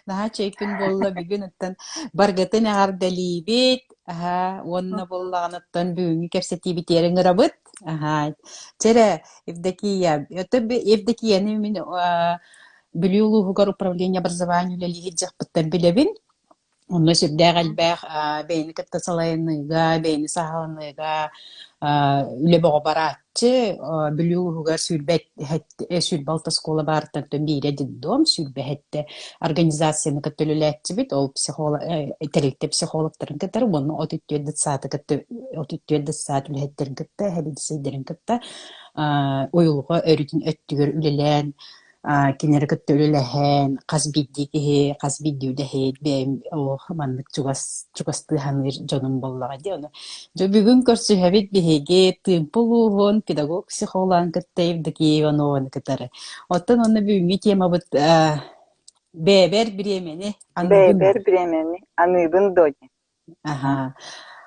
Наһаа үчүгэй күн буолла бүгүн оттон баргытын эҕэрдэлиибит. Аһаа, уонна буоллаҕыныттан бүгүҥҥү кэпсэтиибитигэр ыҥырабыт. Аһаа. Чэ эрэ, Евдокия, это Евдокияны мин Бүлүү улууһугар управление образования үлэлиир дьахпыттан билэбин. Онно сүрдээх элбэх бэйэни кытта салайыныыга, бэйэни саҕаланыыга үлэ бөҕө барааччы. Бүлүү улууһугар 26 оскуола баарыттан биирэ детдом, 27 организацияны кытта үлэлээччибит. Ол психолог, тэрилтэ психологтарын кытары уонна 34 детсады кытта 34 детсад үлэһиттэрин кытта, сэбиэдиссэйдэрин кытта уйулҕа өрүтүн өттүгэр үлэлээн кинилэри кытта үлэлэһэн, хас биирдии киһи, хас биирдии үлэһит бэйэм олох маннык чугас чугастыы саныыр дьонум буоллаҕа дии. Ону дьэ бүгүн көрсүһэбит биһиги Тыымпы улууһун педагог-психологын кытта Евдокия Иванованы кытары. Оттон онно бүгүҥҥү темабыт бэйэбэр бириэмэни аныыбын Бэйэбэр бириэмэни аныыбын дуо диэн. Аһаа.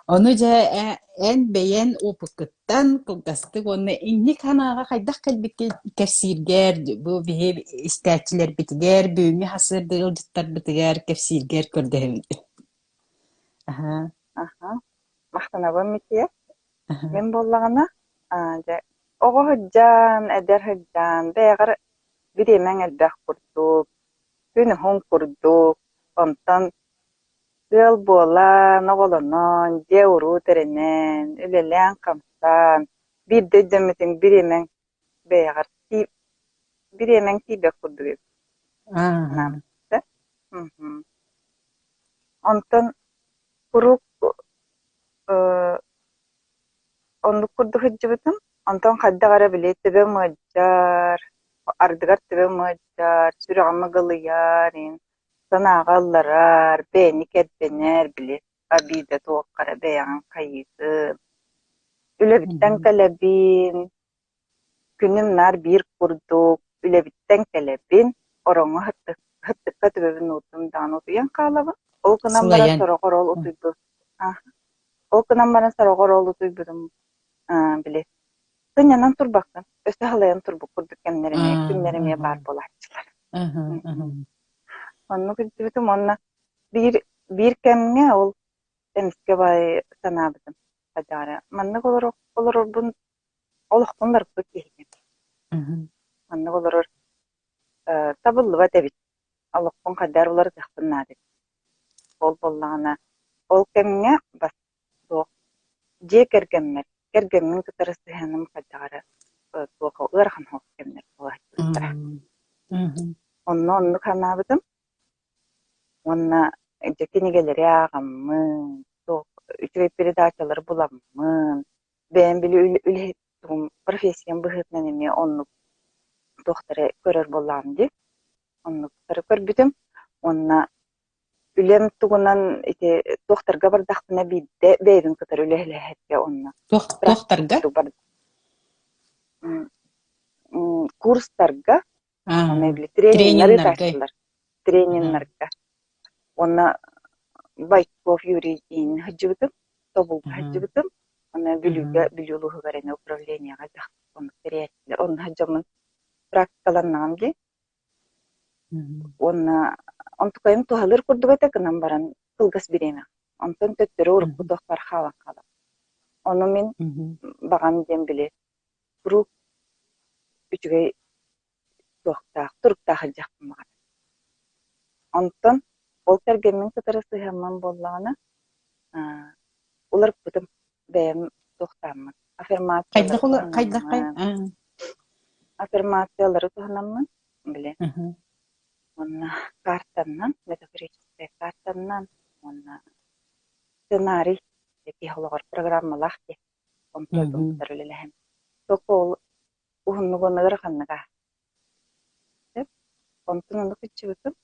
Ону дьэ эн бэйэн опыккыттан кылгастык уонна инник санааҕа хайдах кэлбиккин кэпсииргэр, бу биһи истээччилэрбитигэр, бүгүҥҥү сарсыарда ыалдьыттарбытыгар кэпсииргэр көрдөһөбүт. Аһаа. Аха. Махтанабын Мития. Аһаа. Мин буоллаҕына, дьэ, оҕо сылдьан, эдэр сылдьан, бэйэҕэр бириэмэҥ элбэх курдук, күн уһун курдук, онтон Ыал буолан, оҕолонон, дьиэ-уруу тэринэн, үлэлээн-хамсаан, биирдэ өйдөммүтүҥ бириэмэҥ бэйэҕэр бириэмэҥ тиийбэт курдук эбит Ааһа. санаабыта. Мм. Онтон куруук оннук курдук сылдьыбытым. Онтон хайдах эрэ били төбөм ыалдьар, ардыгар төбөм ыалдьар, сүрэҕим ыгылыйар иһин Санааҕа ылларар, бэйэни кэрдэнэр, били обида туохха эрэ бэйэҕин хайыыгын. Үлэбиттэн кэлэбин, күнүм наар биир курдук, үлэбиттэн кэлэбин, ороҥҥо сыттыкка төбөбүн уурдум даҕаны утуйан хаалабын. Ол гынан баран Сылайан. сороҕор ол утуйбут ол гынан баран сороҕор ол утуйбутум били сынньанан турбаккын, өссө халайан турбут курдук кэмнэр эмиэ, күннэр эмиэ баар буолааччылар. Оннук илдьибитим уонна биир биир кэмҥэ ол эмискэ баай санаабытым хайдах маннык олорорбун олохпун барбыт киһигин маннык олорор табыллыбат эбит олохпун хайдах эрэ уларытыахпын наада эбит ол буоллаҕына ол кэмҥэ бас туох дьиэ кэргэммэр кэргэммин кытары сыһыаным хайдах эрэ туох ыарахан соҕус кэмнэр буолааччылара. Онно оннук санаабытым уонна дьэ кинигэлэри ааҕаммын, туох үчүгэй передачалары буламмын, бэйэм били үлэһит профессиям быһыытынан эмиэ оннук туохтары көрөр буоллаҕым дии. Оннуктары көрбүтүм уонна Үлэм тугунан ити туохтарга бардахпына биирдэ бэйэбин кытары үлэлэһэргэ онно Туохтарга? Курстарга, уонна трениннэр ыытааччылар, трениннэргэ. Уонна Бойков Юрий диэн сылдьыбытым, Тобулга сылдьыбытым. Уонна Бүлүүгэ, Бүлүү улууһугар эмиэ управлениеҕа оннук тэрийээччилэр. Онно сылдьаммын практикаланнаҕым дии. Уонна онтукайым туһалыыр курдук этэ гынан баран кылгас бириэмэ. Онтон төттөрү урукку туохпар хаалан хаалар. Ону мин баҕам диэн били куруук үчүгэй туохтаах, туруктаах илдьэхпин баҕарабын. Онтон ол кэргэммин кытары сыһыаммын буоллаҕына, уларыппытым бэйэм туохтааммын Хайдах аффирмациялары хайдаххай? туһанаммын аффирмациялары туһанаммын били уонна картаннан метафорическай картаннан уонна сценарий киһи олоҕор программалаах дии онтон кытары үлэлэһэн только ол уһуннук уонна ыараханнык ааспыт онтон оннук ыччыбытым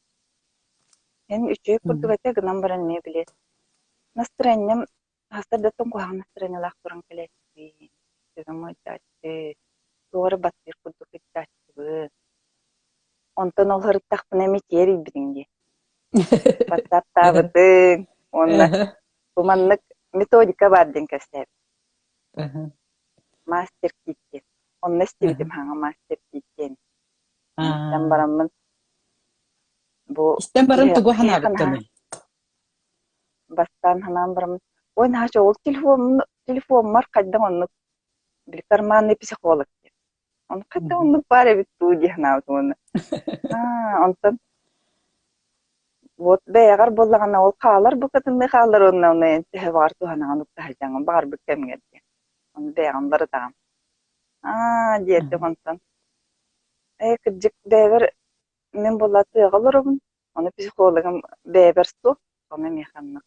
эн үчүгэй курдук этэ гынан баран эмиэ били настроением Сарсыардаттан куһаҕан настарыанньалаах туран кэлээччибин, төбөм ыалдьааччы, туох эрэ баттыыр курдук ыйытааччыбын. Онтон ол сырыттахпына эмиэ эрийбитиҥ дии. Ватсаптаабытыҥ уонна бу маннык методика баар диэн кэпсээбит. Мастер кит диэн. Онно истибитим хаҥа мастер кит диэн. Истэн бараммын. Бу Истэн баран киһи тугу киһиэхэ наһаа санаабыккыный? бастаан санаан бараммын, ой наһаа ол телефоммун телефоммар хайдах оннук били карманный психолог диэн. Ону хайдах оннук баар эбит дуу дии санаабытым уонна аа онтон вот бэйэҕэр буоллаҕына ол хаалар букатынныы хаалар уонна ону эн төһө баҕар туһанаҕын уктаһыйдаҥын баҕарбыт кэмҥэр диэн. Ону бэйэҕин барытаҕын. Аа диэтим онтон ээ кырдьык бэйэбэр мин буолла тыаҕа олоробун, ону психологым бэйэбэр суох, ону миэхэ оннук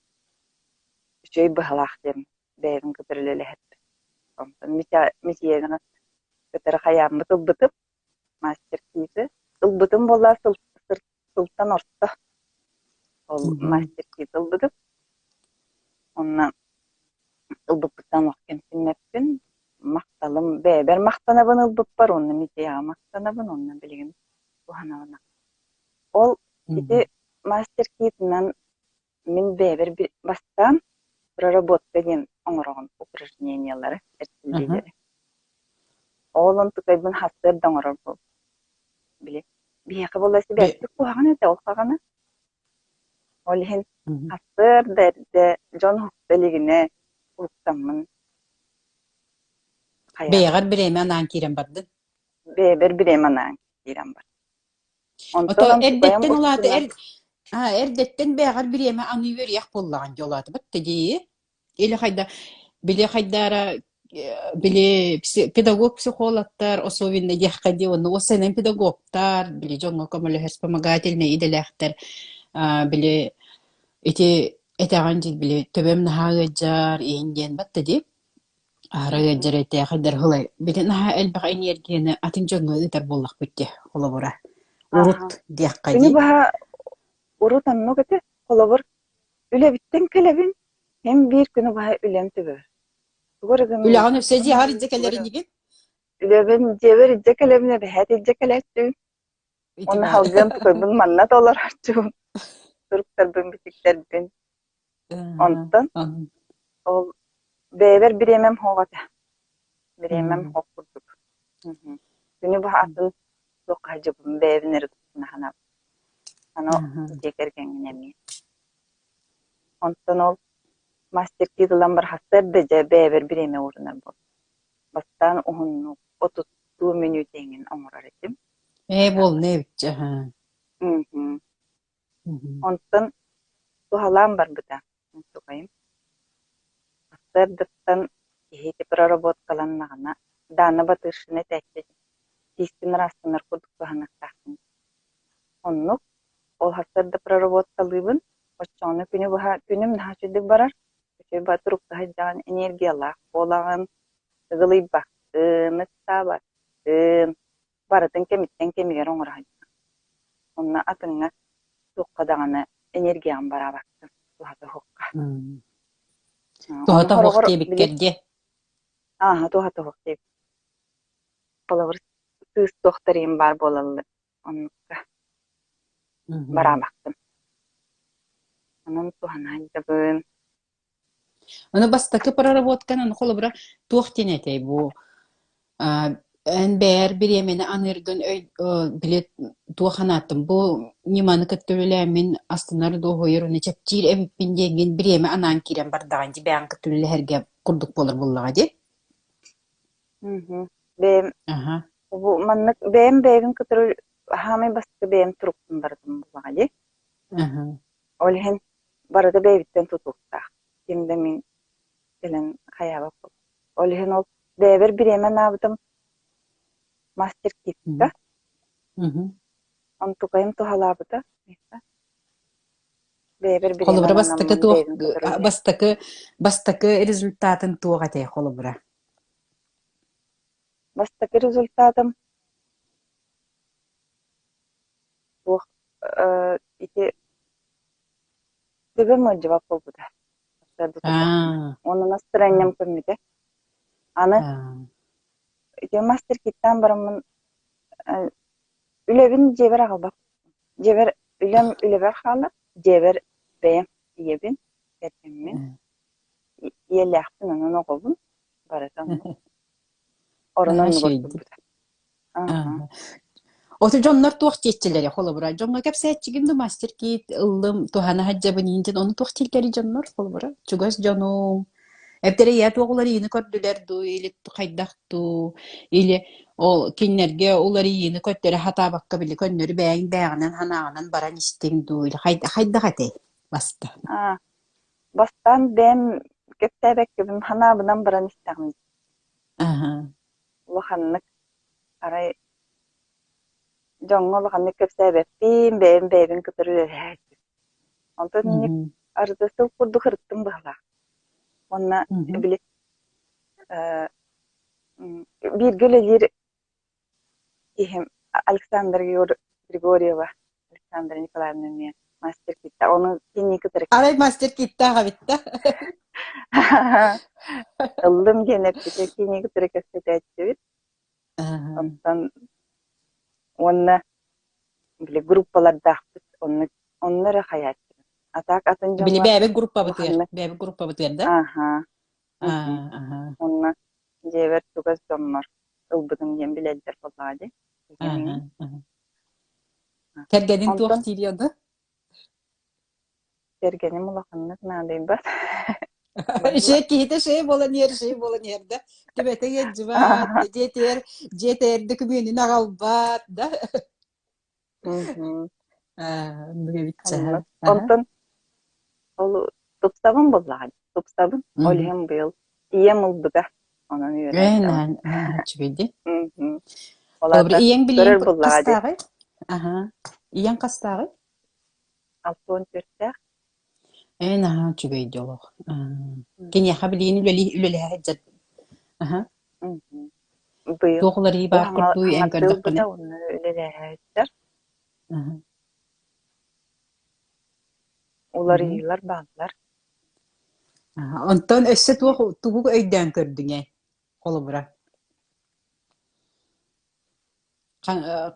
үчүгэй быһалаах диэн бэйэбин кытары үлэлэһэрбин. Онтон Митя Митяны кытары хайааммыт ылбытым, мастер-киты. Ылбытым буолла сыл сылтан орто. Ол мастер-кит ылбытым. Онно ылбыппыттан олох кэмсиммэппин. Махталым бэйэбэр махтанабын ылбыппар уонна Митяҕа махтанабын уонна билигин туһанабын. Ол ити мастер-китынан мин бэйэбэр бастаан проработка диэн оҥороҕун упражнениелары, эрчиллиилэри. Ол онтукайбын сарсыарда оҥорор буолбут. Били биһиэхэ буолла сибээстик куһаҕан этэ ол саҕана. Ол иһин сарсыарда эрдэ дьон уһукта илигинэ уһуктаммын Бэйэҕэр хайаабытым. бириэмэ анаан киирэн бардын? Бэйэбэр бириэмэ анаан киирэн бардым. Ото Онтон онтукайым эрдэттэн улаата устунан эр аа, эрдэттэн бэйэҕэр бириэмэ аныы үөрүйэх буоллаҕын дьэ улаатыбыт да дии. Или хайда били хайдаара били педагог-психологтар особенно диэххэ дии уонна уопсайынан педагогтар били дьоҥҥо көмөлөһөр вспомогательнай идэлээхтэр аа били ити этэҕин дии били төбөм наһаа ыалдьар иһин диэн батта дии. Аһара ыалдьар этээхэйдэр һылай били наһаа элбэх эниэргийэни атын дьоҥҥо ыытар буоллахпыт дии холобура Ааһа. урут диэххэ Күнү дии. быһа урут оннук этэ. Холобур, үлэбиттэн кэлэбин, һин биир күнү быһа үлэм түбүгэр. Тугу эрэ Үлэҕин өссө гыныахпын дьиэҕэр дуу, илдьэ тугу кэлэр эрэ инигин? Үлэбин дьиэбэр илдьэ кэлэбин, эбэһээт илдьэ кэлээччибин. Ити Уонна баар. салгыам тукайбын манна толорооччубун, суруктарбын, бичиктэрбин. Онтон ол бэйэбэр бириэмэм суох этэ. Бириэмэм суох курдук. Күнү быһа атын туохха сылдьыбын бэйэбин эрэ туттуна санаабын. Аны дьиэ кэргэҥҥин эмиэ. Онтон ол мастер-кит ылан барахсар да дьэ бэйэбэр бириэмэ уурунар буоллум. Бастаан уһуннук отуттуу мүнүүтэ эҥин оҥорор этим. Ээ буолна эбит Мм. Онтон туһалаан барбыта онтукайым. Сарсыардаттан киһи проработкаланнаҕына, Дана Батыршина этээччи тиискин ыраастанар курдук туһаныахтааххын. Оннук, ол сарсыарда проработкалыыбын, оччоҕуна күнү быһа күнүм наһаа үчүгүйдүк барар, үчүгэй баҕа турукка сылдьаҕын, энергиялаах буолаҕын, ыгылыйбаккын, ыксаабаккын, барытын кэмиттэн кэмигэр оҥоро сылдьаҕын. Онно атыҥҥа туохха даҕаны энергияҕын бараабаккын, туһата суохха. Ону Туһата суох хороҕор били диэбиккэр диэ. ааһа туһата суох диэбит. Холобур, сыыс туохтар иһин баар буолаллар оннукка бараабаккын. Онон туһана сылдьабын. Аны бастакы проработканан холобура туох диэн этэй бу эн бэйэр бириэмэни аныыргын өй били туох анааттым бу ньыманы кытта үлэлээммин астынар дуоһуйар уонна чэпчиир эбиппин диэҥҥин бириэмэ анаан киирэн бардаҕын дии бэйэҕин кытта үлэлэһэргэ курдук буолар буоллаҕа дии Бэйэм бу маннык бэйэм бэйэбин кытары хаамай бастакы бэйэм турукпун барытын буоллаҕа дии. Ол иһин барыта бэйэбиттэн тутулуктаах. Ким да мин кэлэн хайаабаппын. Ол иһин ол бэйэбэр бириэмэ анаабытым мастер-китка. Онтукайым туһалаабыта. Бэйэбэр бириэмэ Холобура бастакы ананаммын туох бэйэбин кытары үлэлэһэн. бастакы бастакы результатын туох этэй холобура? Бастакы результатым туох ити төбөм ыалдьыбат буолбута. Сарсыарда турдахпына. Уонна настырыанньам көммүтэ. Аны ити мастер-киттаан бараммын үлэбин дьиэбэр аҕалбаппын. Дьиэбэр үлэм үлэбэр хаалар, дьиэбэр бэйэм ийэбин, кэргэммин, ийэлээхпин, онон оҕобун барыта оннук. Орон Наһаа оннугар үчүгэйдик. турбута. Аха. Оту дьоннор туох диэччилэри холобура дьоҥҥо кэпсээччигин ду мастер кит ыллым туһана сылдьабын иинтин ону туох дииллэрий дьоннор холобура чугас дьонуҥ эбэтэр ийээ туох уларыйыыны көрдүлэр дуу или хайдах дуу или ол кинилэргэ уларыйыыны көрдөрө сатаабакка били көннөрү бэйэҥ бэйэҕинэн санааҕынан баран истиҥ дуу или хайдах этэй баста Аа, бастаан бэйэм кэпсээбэккэбин санаабынан баран истэҕим. Аха. Улаханнык арай дьоҥҥо улаханнык кэпсээбэппин, бэйэм бэйэбин кытары үлэлэһээччим. Онтон инник Мгм. арыты сыл курдук ырыттым быһыылаах. Уонна Мгм. били э, бииргэ үлэлиир киһим Александр Григорьева Александра Николаевна эмиэ мастер китта. Ону кини кытары Арай мастер киттаах эбит да? Ыллым диэн эппитэ кини кытары кэпсэтээччибит. Онтон уонна били группалардаахпыт онно онно эрэ хайааччыбыт. А так атын Били дьоҥҥо бэйэбит группабытыгар, улаханнык бэйэбит группабытыгар да? Ааһа. Аа, аха. Уонна дьиэбэр чугас дьоммор ылбытым диэн билэллэр буоллаҕа дии. Аха, аха. Кэргэниҥ туох Онтон диир ону? кэргэним улаханнык наадыйбат. Шей киһитэ шей буолан иһэр, шей буолан иһэр да. Түбэтэ ыалдьыбат, дьиэтигэр дьиэтигэр дөкүмүөнүн аҕалбат да. Аа, оннук эбит Оннук. Аха. Онтон ол тупсабын буоллаҕа дии, тупсабын. Ол Мгм. иһин быйыл ийэм ылбыта. Онон үөрэ Ээ, сылдьабын. наһаа наһаа үчүгэй дии. Мгм. Ол Холобур, аата ийэҥ билигин көрөр буоллаҕа дии. хастааҕый? Аһаа. Ийэҥ хастааҕый? 64-тээх. Ээ, наһаа үчүгэй дии олох. Киниэхэ билигин үлэлии үлэлэһэ сылдьар. Аһа. Мгм. Быйыл Туох уларыйыы бу баар курдуй эн хаҥардыы көрдөххүнэ? ылбыта уонна үлэлэһэ сылдьар. Аһа. Мгм. Уларыйыылар бааллар. Аһа. Онтон өссө туох тугу өйдөөн көрдүҥ эн? Холобура.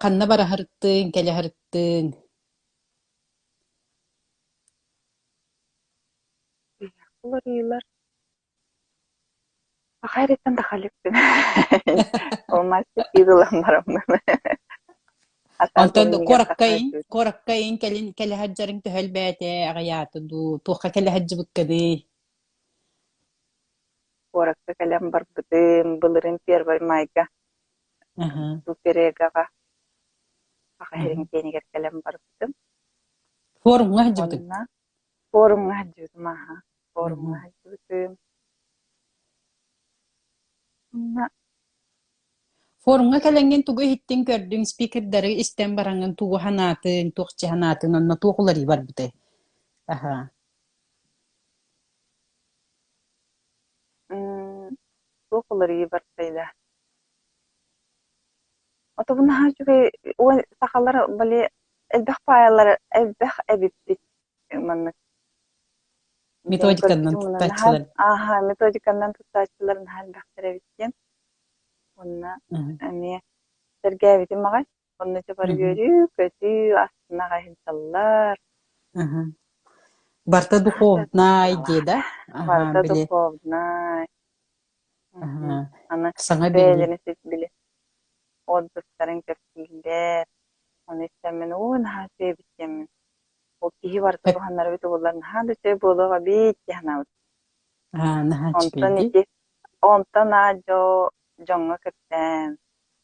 Ханна бара сырыттыҥ, кэлэ сырыттыҥ? Уларыйыылар Саха эриттэн да халыппын. Ол мастер ылан бараммын. Онтон куоракка ин, куоракка ин кэлин кэлэ сылдьарыҥ төһө элбээтэ, аҕыйаата дуу, туохха кэлэ сылдьыбыккыный? Куоракка кэлэн барбытым, былырыын Первый майга Суперэгаҕа Саха сирин киэнигэр кэлэн барбытым. Форумҥа сылдьыбытыҥ? Уонна форумҥа сылдьыбытым ааһа. Форумҥа сылдьыбытым. Уонна Форумҥа кэлэҥҥин тугу иһиттиҥ, көрдүҥ, спикердары истэн бараҥҥын тугу санаатыҥ, туох дьиэ санаатыҥ, онно туох уларыйыы барбытай? Аһаа. Туох уларыйыы бартай да? Отобун наһаа үчүгэй уон сахалар бали элбэх паайалар элбэх эбиппит маннык диэн Методиканнан көрбүтүм уонна наһаа туттааччылар. ааһа методиканнан туттааччылар наһаа элбэхтэр эбит диэн. Уонна эмиэ сэргээбитим аҕай. Онно дьэ бары үөрүү-көтүү, астына аҕай сылдьаллар. Барыта Наһаа духовнай дии да? Аһаа, Барыта били духовнай. аһаа, Аны саҥа билии. бэйэлэрин сис били отзывтарын кэпсииллэр. Ону истэммин оо наһаа үчүгэй эбит диэммин. Ол киһи барыта туһаннара эбит буоллар наһаа да үчүгэй буолуох эбит дии санаабыт. Аа, наһаа үчүгэй Онтон дии. ити онтон аа дьоо дьоҥҥо кэпсээн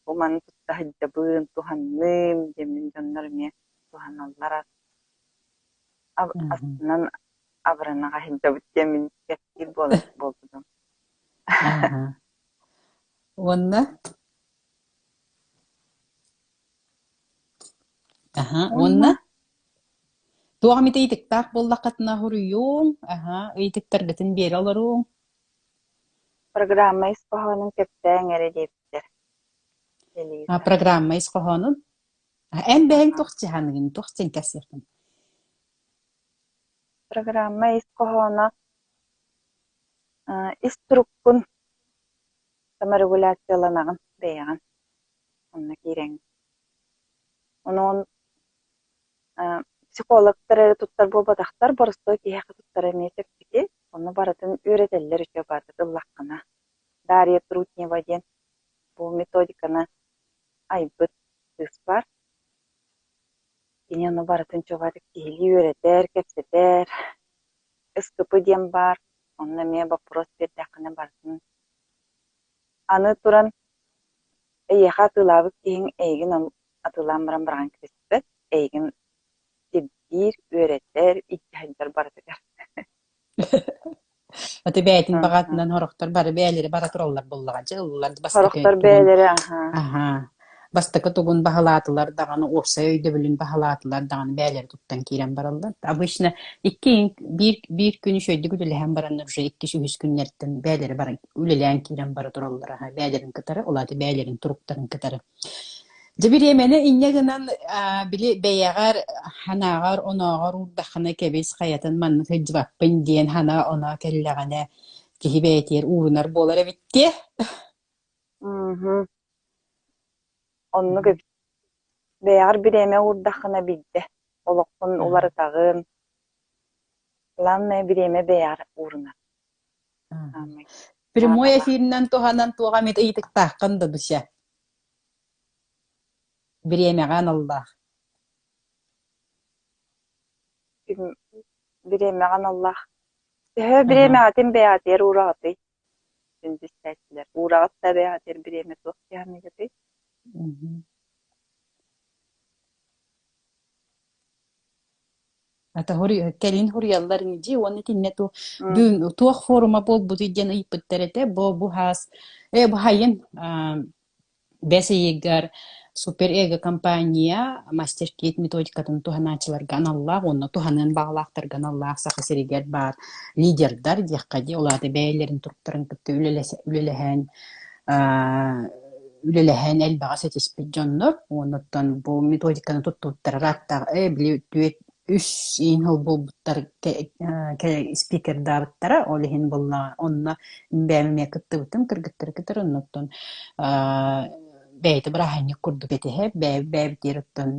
бу маны тутта сылдьабын, туһанныым диэммин дьоннор эмиэ туһаналлар астынан абыранаҕа сылдьабыт диэммин кэпсиир буолбутум. Ааһа. Уонна? Аһа, Уонна уонна? Туох эмит ыйытыктаах буоллаххытына суруйуоҥ, аһа, ыйытыктаргытын биэрэ олоруоҥ. Программа ис хоһоонун кэпсээҥ эрэ диэбиттэр. А, программа ис хоһоонун? Эн бэйэҥ туох дьаһаныгын, туох дьиҥ кэпсиэххин? Программа ис хоһооно ис туруккун саморегуляцияланаҕын бэйэҕин онно киирэҥ. Онон психологтар эрэ туттар буолбатахтар, боростуой киһиэхэ туттара эмиэ чэпчэки. Ону барытын үөрэтэллэр үчүгэй баҕайытык ыллаххына. Дарья Трутнева диэн бу методиканы айбыт кыыс баар. Кини ону барытын чугастык киһилии үөрэтэр, кэпсэтэр. СКП диэн баар, онно эмиэ боппуруос биэрдэххинэ барытын. Аны туран, эйиэхэ атыылаабыт киһиҥ эйигин атыылаан баран быраҕан кэбиспэт, эйигин сирдиир, үөрэтэр, илдьэ сылдьар барытыгар. Аты бэйэтин баҕатынан сорохтор бары бэйэлэрэ бара тураллар буоллаҕа дьэ ыллар бастакы Сорохтор тугун бэйэлэрэ аһаа аһаа бастакы тугун баһылаатылар даҕаны уопсай өйдөбүлүн баһылаатылар даҕаны бэйэлэрэ туттан киирэн бараллар. Обычно икки биир биир күн үчүгэйдик үлэлэһэн бараннар уже иккис үһүс күннэртэн бэйэлэрэ баран үлэлээн киирэн бара тураллар аһаа бэйэлэрин кытары ол аата бэйэлэрин туруктарын кытары. Дьэ бириэмэни инньэ гынан били бэйэҕэр санааҕар онооҕор уурдаххына кэбис хайатын маннык сылдьыбаппын диэн санаа-оноо кэллэҕинэ киһи бэйэтигэр уурунар буолар эбит дии. Мм Оннук эбит. Бэйэҕэр бириэмэ уурдаххына биирдэ олоххун уларытаҕын. Главное бириэмэ бэйэҕэр уурунар. Саамай Прямой наадалаах. эфиринэн туһанан туох эмит ыйытыктааххын да Дуся? Бириэмэҕэ аналлаах. Бириэмэҕэ аналлаах. Төһө бириэмэҕитин бэйэҕитигэр уураҕытый? Күндү истээччилэр, уураҕыт да бэйэҕитигэр бириэмэ туох дьаһаныыгытый? Ата кэлин хуруйаллар ини уонна итиннэ туох бүгүн туох форума буолбутуй диэн ыйыппыттар этэ. Бу бу хаас э бу хайын Бэс ыйыгар Супер-Эго компания мастер-кит методикатын туһанааччыларга аналлаах уонна туһаныан баҕалаахтарга аналлаах Саха сиригэр баар лидердар диэххэ дии, ол аата бэйэлэрин туруктарын кытта үлэлэһэн үлэлэһэн элбэҕи ситиспит дьоннор уонна оттон бу методиканы туттубуттара ырааттаах э били түөрт үс иин сыл буолбуттар спикердаабыттара ол иһин буоллаҕа онно бэйэм эмиэ кыттыбытым кыргыттары кытары оннуттан бэйэтэ бырааһынньык курдук этиһэ бэйэ-бэйэбитигэр оттон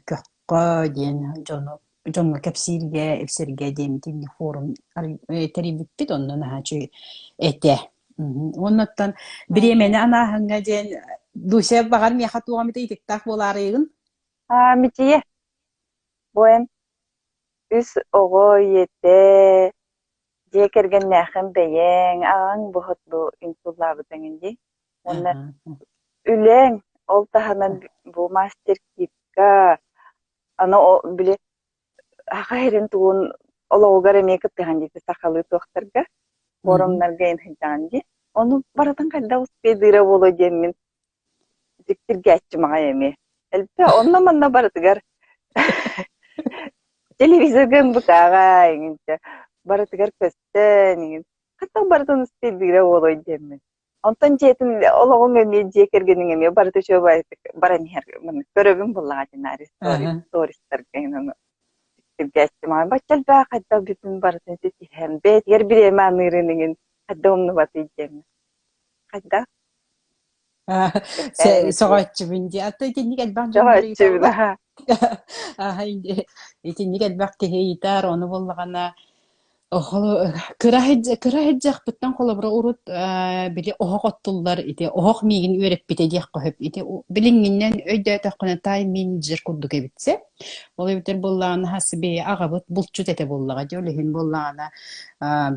көххө диэн дьону дьоҥҥо кэпсииргэ ипсэргэ диэн итинник форум тэрийбиппит онно наһаа үчүгэй этэ уонна оттон бириэмэни анааһыҥҥа диэн Дуся баҕар миэхэ туох эмит ыйытыктаах буолаарыйгын Аа, Мичийэ, бу эн үс оҕо ийэтэ, дьиэ кэргэннээххин бэйэҥ, аҕаҥ буһут бу инсуллаабытыҥ дии. Уонна үлэҥ, ол таһынан бу мастер-китка, аны били саха сирин тугун олоҕугар эмиэ кыттыһан дии сахалыы туохтарга, форумнарга эн сылдьаҕын дии. Ону барытын хайдах успейдыыра буолуо диэммин дьиктиргээччим аҕай эмиэ. Элбэх онно-манна барытыгар телевизорга ымбытааҕа эҥинчэ барытыгар көстөн эҥин хаттах барытын успейдыыра буолуой диэммин. Онтон дьиэтин олоҕуҥ эмиэ дьиэ кэргэниҥ эмиэ барыта үчүгэй баран иһэр маннык көрөбүн буоллаҕа динаар стористарга эҥин ону дьиктиргээччим аҕай бачча элбэх хайдах бүтүн барытын ситиһэн бэйэтигэр бириэмэ аныырын эҥин хайдах умнубатый диэммин. Хайдах? Кэпсээ Мичийэ. Сөҕөөччүбүн дии. А то итинник элбэх дьоннор Сөҕөөччүбүн ыйыталлар. аһаа. Аһа итинник элбэх киһи ыйытар, ону буоллаҕына кыра кыра сылдьахпыттан холобура урут били оһох оттуллар ити оһох миигин үөрэппитэ диэххэ сөп. Ити билиҥҥинэн өйдөөтөххүнэ тайм-менеджер курдук эбит сөп. Ол эбэтэр буоллаҕына хас бэйэ аҕабыт булчут этэ буоллаҕа дии. Ол иһин буоллаҕына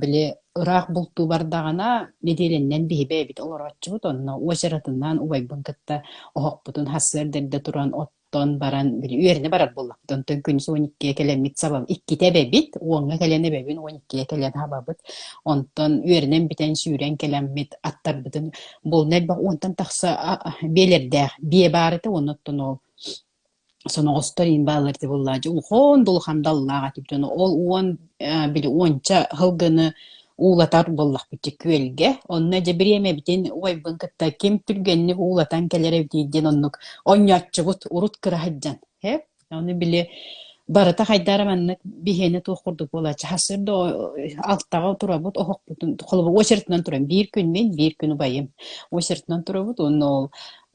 били Ыраах бултуу бардаҕына, нэдиэлэннэн биһи бэйэбит олорооччубут, онно уочаратынан убайбын кытта оһохпутун сарсыарда эрдэ туран оттон баран, били үөрэнэ барар буоллахпыт. Онтон күнүс 12-гэ кэлэммит сабам иккитэ эбэбит, уоҥҥа кэлэн эбэбин, 12-гэ кэлэн хабабыт. Онтон үөрэнэн бүтэн сүүрэн кэлэммит аттарбытын буолна элбэх уонтан тахса биэлэрдээх биэ баар этэ уонна оттон ол Соноҕостор иин бааллар этэ буоллаҕа дьэ улахан да улахан даллаах этибит ону ол уон били уонча сылгыны уулатар буоллахпыт дьэ күөлгэ онно дьэ бириэмэбитин убайбын кытта ким түргэнник уулатан кэлэр эбитий диэн оннук онньооччубут урут кыра сылдьан ээ ону били барыта хайдах эрэ маннык биһиэнэ туох курдук буолааччы сарсыарда алтаҕа турабыт оһохпутун холобур очередынан туран биир күн мин биир күн убайым очередынан турабыт уонна ол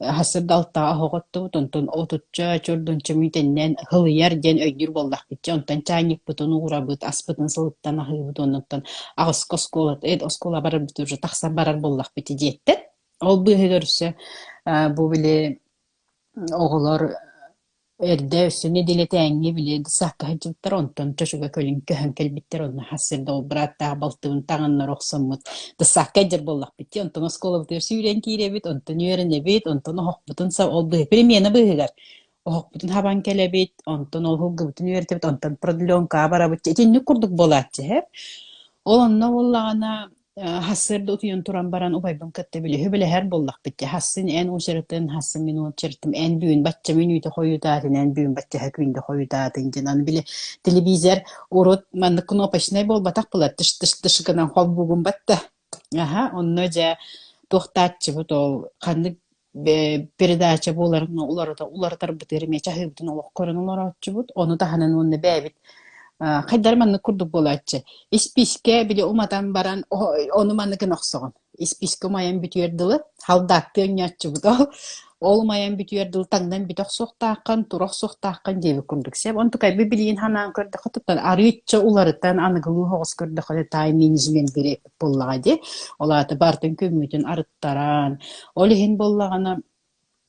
Сарсыарда алтаҕа оһох оттубут, онтон отучча чордунча мүнүүтэннэн һылыйар диэн өйдүүр буоллахпыт дьэ, онтон чаанньыкпытын уурабыт, аспытын сылыттан аһыыбыт уонна аҕыска оскуола оскуола барарбыт уже тахсан барар буоллахпыт дьиэттэн. Ол быыһыгар өссө бу били оҕолор Эрдэ өссө нэдиэлэтээҥҥи били десакка сылдьыбыттар, онтон чочуга кэлин көһөн кэлбиттэр, онно сарсыарда ол бырааттаах балтыбын таҥыннара охсоммут десакка илдьэр буоллахпыт дии, онтон оскуолабытыгар сүүрэн киирэбит, онтон үөрэнэбит, онтон оһохпутун ол быһыы перемена быыһыгар оһохпутун хабан кэлэбит, онтон ол һылгыбытын үөрэтэбит, онтон продленкаҕа барабыт. Итинник курдук буолааччы һэ. Ол онно буоллаҕына Сарсыарда утуйан туран баран убайбын кытта билиһи-билэһэр буоллахпыт дии. Хасын эн уочаратын, хасын мин уочаратым, эн бүгүн бачча мүнүүтэ хойутаатын, эн бүгүн баччаһа күндэ хойутаатын диэн. Аны били телевизор урут маннык кнопочнай буолбатах буолар, тыш-тыш-тыш гынан холбуугун батта. Аһа, онно дьэ туохтааччыбыт ол ханнык передача буоларын уларыта уларытарбытыгар эмиэ чаһыыбытын олох көрөн олорооччубут. Ону таһынан уонна бэйэбит хайдары маннык курдук буолааччы. Испиискэ били уматан баран ону маннык гына охсоҕун. Испиискэ умайан бүтүөр дылы халдааттыы оонньооччубут ол. Ол умайан бүтүөр дылы таҥнан бүтэ охсуохтааххын, тура охсуохтааххын диэбит курдук сөп. Онтукайбыт билигин санаан көрдөххө туттан арыычча уларытан аныгылыы соҕус көрдөххө тайм-менеджмент буоллаҕа дии. Ол аата барытын күммүтүн арыттаран, ол иһин буоллаҕына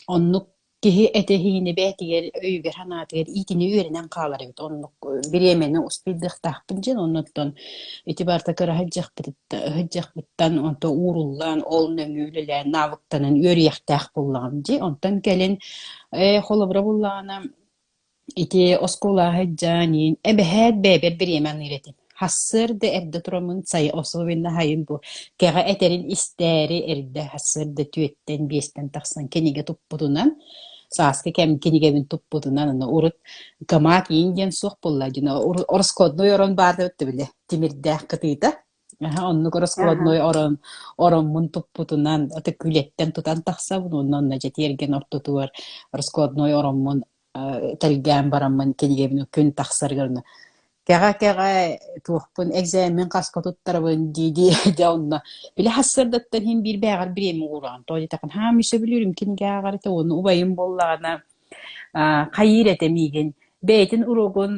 оннук киһи этэ-иһиини бэйэтигэр өйүгэр-санаатыгар иитини үөрэнэн хаалар эбит. Оннук бириэмэни успейдыахтаахпын диэн, оннуттан ити барыта кыра сылдьыахпыттан онто ууруллан, ол нөҥүө үлэлээн, навыктанан үөрүйэхтээх буоллаҕым дии. Онтон кэлин ээ холобура буоллаҕына Ити оскуолаҕа сылдьан иин эбэһээт бэйэбэр бириэмэ аныыр этим. Сарсыарда эрдэ тураммын сайы особенно сайын бу кэҕэ этэрин истээри эрдэ сарсыарда түөттэн биэстэн тахсан кинигэ туппутунан сааскы кэм кинигэбин туппутунан аны урут гамак иин диэн суох буолла дьино ороскуодной орон баар да били тимирдээх кытыыта Аһа, оннук Аха. раскладной орон ороммун туппутунан аты күлэттэн тутан тахсабын уонна онно дьэ тиэргэн ортотугар раскладной ороммун тэлгээн бараммын кинигэбин күн тахсарыгар кэҕэ-кэҕэ туохпун экзамен хаска туттарабын дии-дии дьэ онно били сарсыардаттан иһин биир бээҕэр бириэмэ уураҕын тоҕо диэтэххинэ хаамый сөбүлүүрүм кинигэ ааҕар этэ уонна убайым буоллаҕына хайыыр этэ миигин бэйэтин уруогун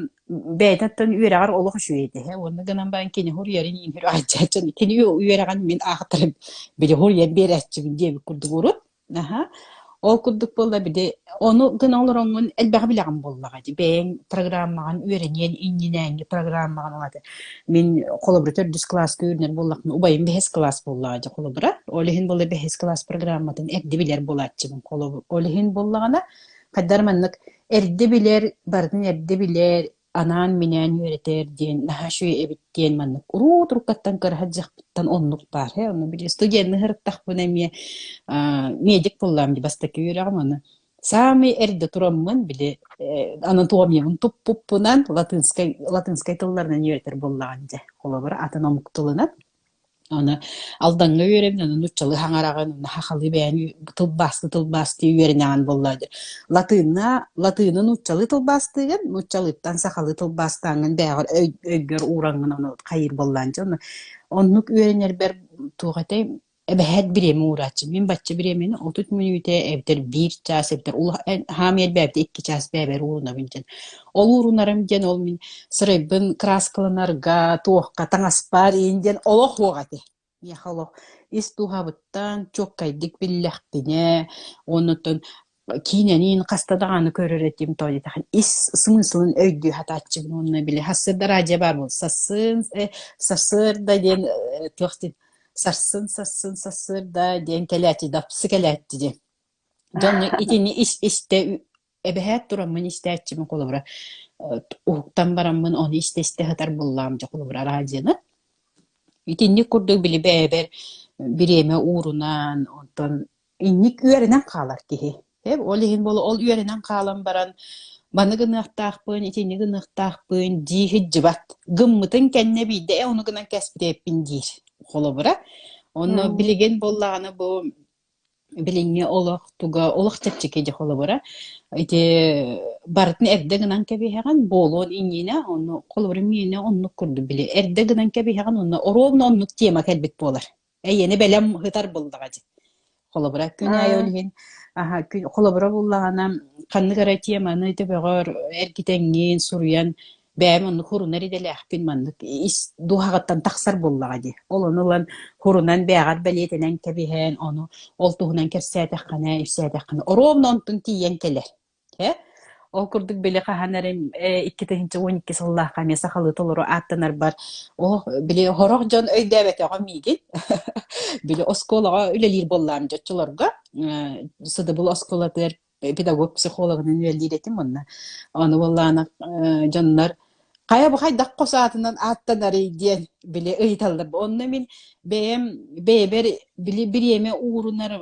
бэйэтэ оттон үөрэҕэр олох үчүгэй этэ уонна гынан баран кини суруйарын иҥһэр аадьааччын кини үөрэҕин мин аахтарым били суруйан биэрээччибин диэбит курдук урут Аһа. Ол курдук буолла били ону гына олороҥҥун элбэҕи билэҕин буоллаҕа дии. Бэйэҥ программаҕын үөрэниэн иннинээҥҥи программаҕын ылата. Мин холобура төрдүс кылааска үөрэнэр буоллахпына убайым бэһис кылаас буоллаҕа дии холобура. Ол иһин буолла бэһис кылаас программатын эрдэ билэр буолааччыбын холобур. Ол иһин буоллаҕына хайдах маннык эрдэ билэр, барытын эрдэ билэр, анаан-минээн үөрэтэр диэн наһаа үчүгэй эбит диэн маннык уруу туруккаттан көрө сылдьыахпыттан оннук баар ээ ону били студенныы сырыттахпына эмиэ медик буоллаҕым дии бастакы үөрэҕим ону саамай эрдэ тураммын били анатомиябын туппуппунан латынскай латынскай тылларынан үөрэтэр буоллаҕым дьэ холобура атын омук тылынан Аны Алдаҥҥа үөрэбин, аны нууччалыы хаҥараҕын, уонна сахалыы бэйэни тылбаастыы тылбаастыы үөрэнэҕин буолла дии. Латыынна латыыны нууччалыы тылбаастыыгын, нууччалыыттан сахалыы тылбаастааҥҥын бэйэҕэр өй өйгөр уураҥҥын ону хайыыр буоллаан дьэ ону оннук үөрэнэрбэр туох этэй эбэһээт бириэмэ уурааччы. Мин бачча бириэмэни 30 мүнүүтэ эбэтэр биир чаас эбэтэр хаамыйар бэйэбит икки чаас бэйэбэр уурунабын диэн. Ол уурунарым диэн ол мин сырайбын кырааскаланарга, туохха, таҥаспар иин диэн олох уох этэ. Миэхэ олох ис дууһабыттан чуоккайдык биллэхпинэ, оннуттан киинэниин хаста даҕаны көрөр этим, тоҕо диэтэххинэ ис смыслын өйдүү сатааччыбын уонна били сарсыарда радио баар буолла сарсын сарсыарда диэн туох диэн сарсын сарсын сарсыарда диэн кэлээччи дапсы кэлээччи диэн. Дьон итини ис истэ Эбэһээт тураммын истээччибин холобура уһуктан бараммын ону истэ-истэ сытар буоллаҕым дьэ холобура араадьыйаны. Итинник курдук били бэйэбэр бириэмэ уурунан, онтон инник үөрэнэн хаалар киһи. Ол иһин буолуо ол үөрэнэн хаалан баран маны гыныахтаахпын, итини гыныахтаахпын дии сылдьыбат. Гыммытын кэннэ биирдэ ээ ону гынан кэспитиэппин диир. Холобура, онно билигин буоллаҕына бу Билиҥҥи олох туга олох чэпчэки дьэ холобура ити барытын эрдэ гынан кэбиһэҕин буолуон иннинэ ону холобура миэнэ оннук курдук били эрдэ гынан кэбиһэҕин уонна оруобуна оннук тема кэлбит буолар эйиэнэ бэлэм сытар буоллаҕа дии холобура күн аайы ол иһин аһа күн холобура буллаҕына ханнык эрэ теманы төбөҕөр эргитэҥҥин суруйан Бэйэм оннук хурунар идэлээхпин маннык ис дууһаҕыттан тахсар буоллаҕа дии. Ол ону ылан хурунан бэйэҕэр бэлиэтэнэн кэбиһэн, ону ол туһунан кэпсээтэххинэ, ипсээтэххинэ оруобуна онтун тиийэн кэлэр. Э? Ол курдук били хаһан эрэ 2012 сыллаахха эмиэ сахалыы толору ааттанарбар оо били сорох дьон өйдөөбөтөҕө миигин. Били оскуолаҕа үлэлиир буоллаам дьоччуларга сыдыбыл оскуолатыгар педагог-психологынан үлэлиир этим уонна ону буоллаҕына дьоннор хайа бу хайдах хос аатынан ааттанарый диэн били ыйыталлар. Онно мин бэйэм бэйэбэр били бириэмэ уурунар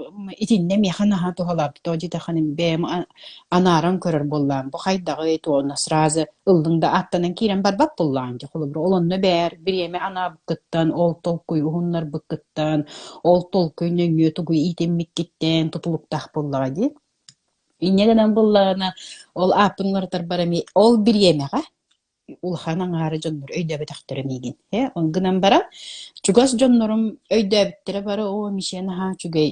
итиннэ миэхэ наһаа туһалаабыт. Тоҕо диэтэххинэ бэйэм анааран көрөр буоллаҕым. Бу хайдаҕый туонна сразу ыллыҥ да ааттанан киирэн барбат буоллаҕыҥ дии. Холобура, ол онно бээр бириэмэ анаабыккыттан, ол толкуй уһуннарбыккыттан, ол толкуй нөҥүө тугу иитиммиккиттэн тутулуктаах буоллаҕа дии. Инньэ гынан буоллаҕына, ол ааппын уларытарбар эмиэ ол бириэмэҕэ улахан аҥаара дьоннор өйдөөбөтөхтөрө миигин. Ээ, ол гынан баран, чугас дьоннорум өйдөөбүттэрэ бары оо, Мичийэ наһаа үчүгэй,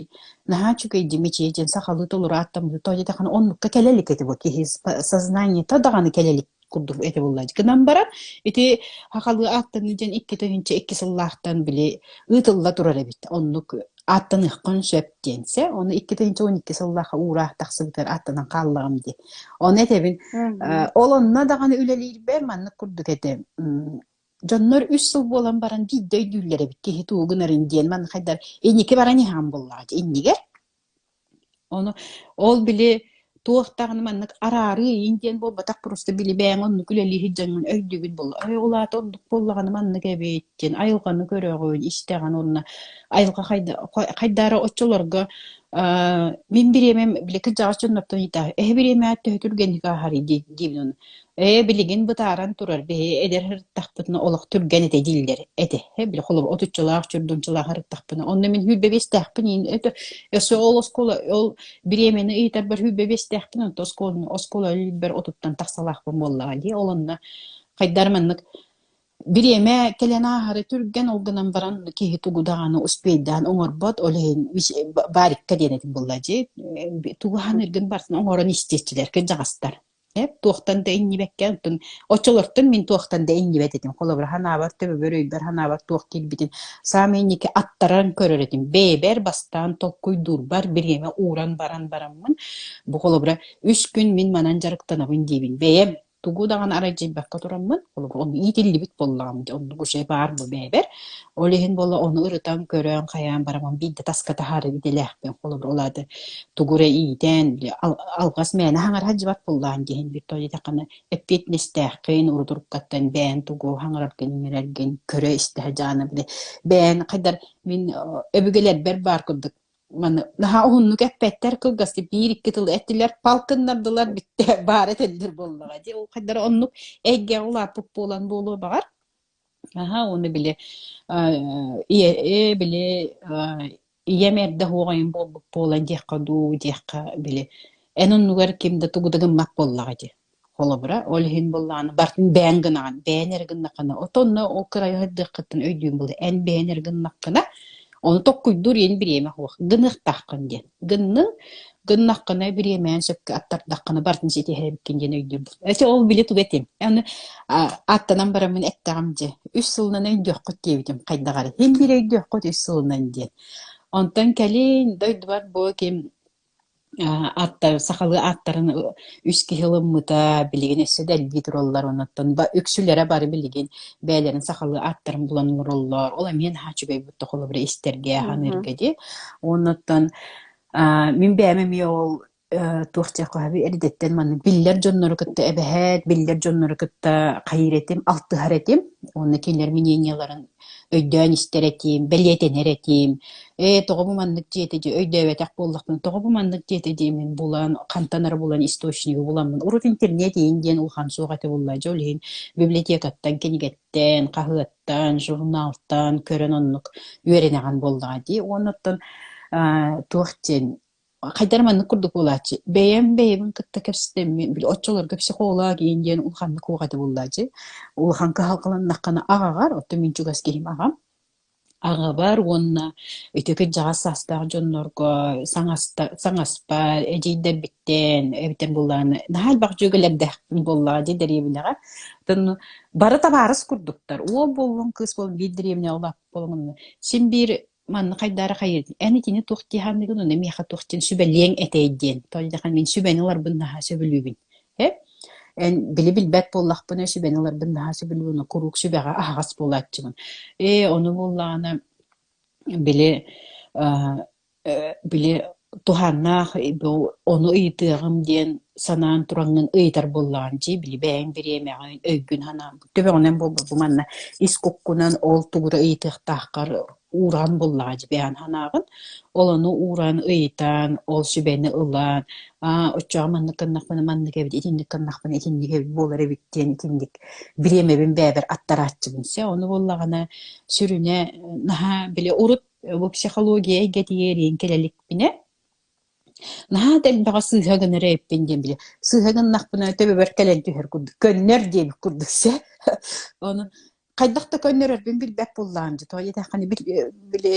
наһаа үчүгэй дии Мичийэ диэн сахалыы толору ааттаммыты тоҕо диэтэххинэ оннукка кэлэ илик этэ бу киһи сознаниета даҕаны кэлэ илик курдук этэ буолла. Гынан баран, ити сахалыы ааттаныы диэн 2002 сыллаахтан били ыытылла турар эбит. Оннук ааттаныаххын сөп диэн сэ. Ону 2012 сыллаахха уураах тахсыбытыгар ааттанан хааллаҕым дии. Ону этэбин, ол онно даҕаны үлэлиирбэр маннык курдук этэ. Дьоннор үс сыл буолан баран биирдэ өйдүүллэр эбит киһи тугу гынарын диэн манна хайдар инники баран иһэҕин буоллаҕа дии иннигэр. Ону ол били туох даҕаны маннык араарыы иин диэн буолбатах, просто били бэйэҥ оннук үлэлии сылдьаҥҥын өйдүүгүн буолла. Ой, ол аата оннук буоллаҕына маннык эбит диэн айылҕаны көрөҕүн, истэҕин уонна айылҕа хайда хайдаары оччолорго мин бириэмэм били кырдьаҕас дьоннортон ыйытаах эһи бириэмэҕит төһө түргэнник ааһарый диибин ону. Ээ, билигин бытааран турар, биһи эдэр сырыттахпытына олох түргэн этэ дииллэр этэ. Э, били холобур отуччалаах, чурдунчалаах сырыттахпына. Онно мин 25-тээхпин иин это өссө ол оскуола ол бириэмэни ыйытарбар 25-тээхпин, онто оскуоланы оскуола үлбэр отуттан тахсалаахпын буоллаҕа дии. Ол онно хайдар маннык бириэмэ кэлэн ааһара түргэн, ол гынан баран киһи тугу даҕаны успейдаан оҥорбот, ол иһин барикка диэн этим буолла дии. Тугу ханыыргын барытын оҥорон истиэччилэр кырдьаҕастар. Эп туохтан да иҥнибэккэ, оттон оччолортон мин туохтан да иҥнибэт этим. Холобура, санаабар, төбөбөр, өйбөр санаабар туох киирбитин саамай инники аттаран көрөр этим. Бэйэбэр бастаан толкуйдуурбар бириэмэ ууран баран бараммын, бу холобура, үс күн мин манан дьарыктанабын диибин. Бэйэм тугу даҕаны аралдьыйбакка тураммын, холобура, ону иитиллибит буоллаҕым дьэ, оннук уже баар бу бэйэбэр. Ол иһин буолла ону ырытан көрөн, хайаан бараммын биирдэ таска таһаарар идэлээхпин. Холобура, ол аата тугу эрэ иитэн, били алҕас мээнэ хаҥара сылдьыбат буоллаҕын диэһин биир тоҕо диэтэххинэ эппиэтинэстээххин, урут уруккаттан бэйэҥ тугу хаҥараргын-иҥэрэргин көрө-истэ сылдьаҕына били бэйэҥ хайдар мин өбүгэлэрбэр баар курдук маны наһаа уһуннук эппэттэр кылгастык биир-икки тылы эттилэр палкыннардылар бүттэ баар этэллэр буоллаҕа дии ол хайдара оннук эйгэҕэ улааппыт буолан буолуо баҕар Аһаа, уонна били ийэ били ийэм эрдэ уһуоҕайын буолбут буолан диэххэ дуу, диэххэ били эн оннугар ким да тугу да гыммат буоллаҕа дии. Холобура, ол иһин буоллаҕына барытын бэйэҥ гынаҕын, бэйэн эрэ гыннаххына, отонно ол кырайа сырдыаххыттан өйдүүн буолуо, эн бэйэн эрэ гыннаххына, ону толкуйдуур иэн бириэмэ суох, гыныахтааххын диэн. Гынныҥ, гыннаххына бириэмэҕин сөпкө аттардаххына барытын ситиһэр эбиккин диэн өйдүүр Эти ол били тугу этим? Аны аттанан бараммын эттэҕим дьэ, үс сылынан өйдүөххүт диэбитим хайдах эрэ. Һин биир өйдүөххүт үс сылынан диэн. Онтон кэлин дойдубар бу ким аттар сахалыы ааттарын үс киһи ылыммыта билигин өссө да элбии тураллар оннуттан үксүлэрэ бары билигин бэйэлэрин сахалыы ааттарын булан олороллор ол эмиэ наһаа үчүгэй буолта холобура истэргэ ханыырга дии оннуттан мин бэйэм эмиэ ол туох диэххэ эрдэттэн маннык биллэр дьоннору кытта эбэһээт, биллэр дьоннору кытта хайыыр этим, алтыһар этим. Уонна кинилэр мнениеларын өйдөөн истэр этим, бэлиэтэнэр этим. Ээ, тоҕо бу маннык диэтэ дии, өйдөөбөтөх буоллахпына, тоҕо бу маннык диэтэ диэммин булан, хантан эрэ булан источнигы буламмын. Урут интернет иин диэн улахан суох этэ буолла дьэ, ол иһин библиотекаттан, кинигэттэн, хаһыаттан, журналтан көрөн оннук үөрэнэҕин буоллаҕа дии. Уонна оттон туох диэн хайдах маннык курдук буолааччы. Бэйэм бэйэбин кытта кэпсэтэммин, били оччолорго психолог иин диэн улаханнык уох этэ буоллааччы. Улахан кыһалҕаланнаххына аҕаҕар, оттон мин чугас киһим аҕам. Аҕабар уонна ити кырдьаҕас саастаах дьоннорго саҥаста, саҥаспар, эдьиийдэрбиттэн эбэтэр буоллаҕына наһаа элбэх дьүөгэлэрдээхпин буоллаҕа дии дэриэбинэҕэ. Оттон бары табаарыс курдуктар. Уол буоллун, кыыс буоллун биир дэриэбинэҕэ улааппыт буолан син биир манна хайдаары хайыырын эн итини туох дии саныыгын, ону миэхэ туох диэн сүбэлиэҥ этэй диэн. Тоҕо диэтэххинэ мин сүбэни ыларбын наһаа сөбүлүүбүн. Э? Эн били билбэт буоллахпына сүбэни ыларбын наһаа сөбүлүүбүн, куруук сүбэҕэ аһаҕас буолааччыбын. Ээ, ону буоллаҕына били били туһааннаах ону ыйытыаҕым диэн санаан тураҥҥын ыйытар буоллаҕын дии, били бэйэҥ бириэмэҕин, өйгүн-санааҕын төбөҕүнэн буолбат бу манна ис куккунан ол тугу да ыйытыахтааххар уураан буоллаҕа дии бэйэҥ санааҕын. Ол ону уураан ыйытан, ол сүбэни ылан, аа оччоҕо маннык гыннахпына маннык эбит, итинник гыннахпына итинник эбит буолар эбит диэн итинник бириэмэбин бэйэбэр аттарааччыбын. Сэ ону буоллаҕына сүрүнэ наһаа били урут бу психология эйгэтигэр иин кэлэ иликпинэ, наһаа да элбэҕи сыыһа гынар эбиппин диэн били сыыһа гыннахпына төбөбөр кэлэн түһэр курдук, көннөр диэбит курдук сэ. Ону хайдах да көннөрөрбүн билбэт буоллаҕым дии. Тоҕо диэтэххинэ били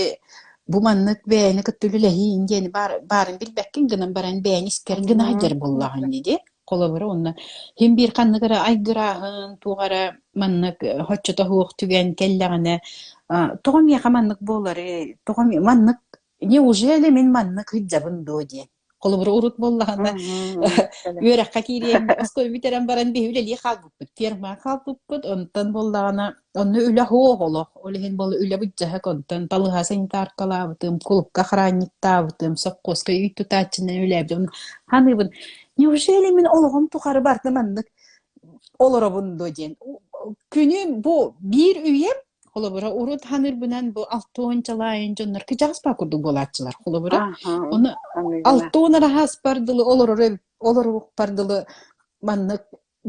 бу маннык бэйэни кытта үлэлэһиин диэни баарын билбэккин гынан баран бэйэни искэр гына сылдьар буоллаҕыҥ дии. Холобура уонна син биир ханнык эрэ айгырааһын, туох эрэ маннык соччото суох түгэн кэллэҕинэ, тоҕо миэхэ маннык буоларый, тоҕо маннык неужели мин маннык сылдьабын дуо диэн. Холобура урут буоллаҕына үөрэххэ киириэн оскуола бүтэрэн баран биһи үлэлии хаалбыппыт, фермаҕа хаалбыппыт, онтон буоллаҕына онно үлэ суох олох. Ол иһин буолла үлэ былдьаһык, онтон балыыһа санитаркалаабытым, кулукка охранниктаабытым, сопхуоска үүт тутааччынан үлэлээбитим. Саныыбын, неужели мин олоҕум тухары барыта маннык олоробун дуо диэн. Күнү бу биир үйэм холобура урут саныырбынан бу 60 чалаайын дьоннор кыдьаҕас баа курдук буолааччылар холобура. Ону 60 араһааспар дылы олорор олоруохпар дылы маннык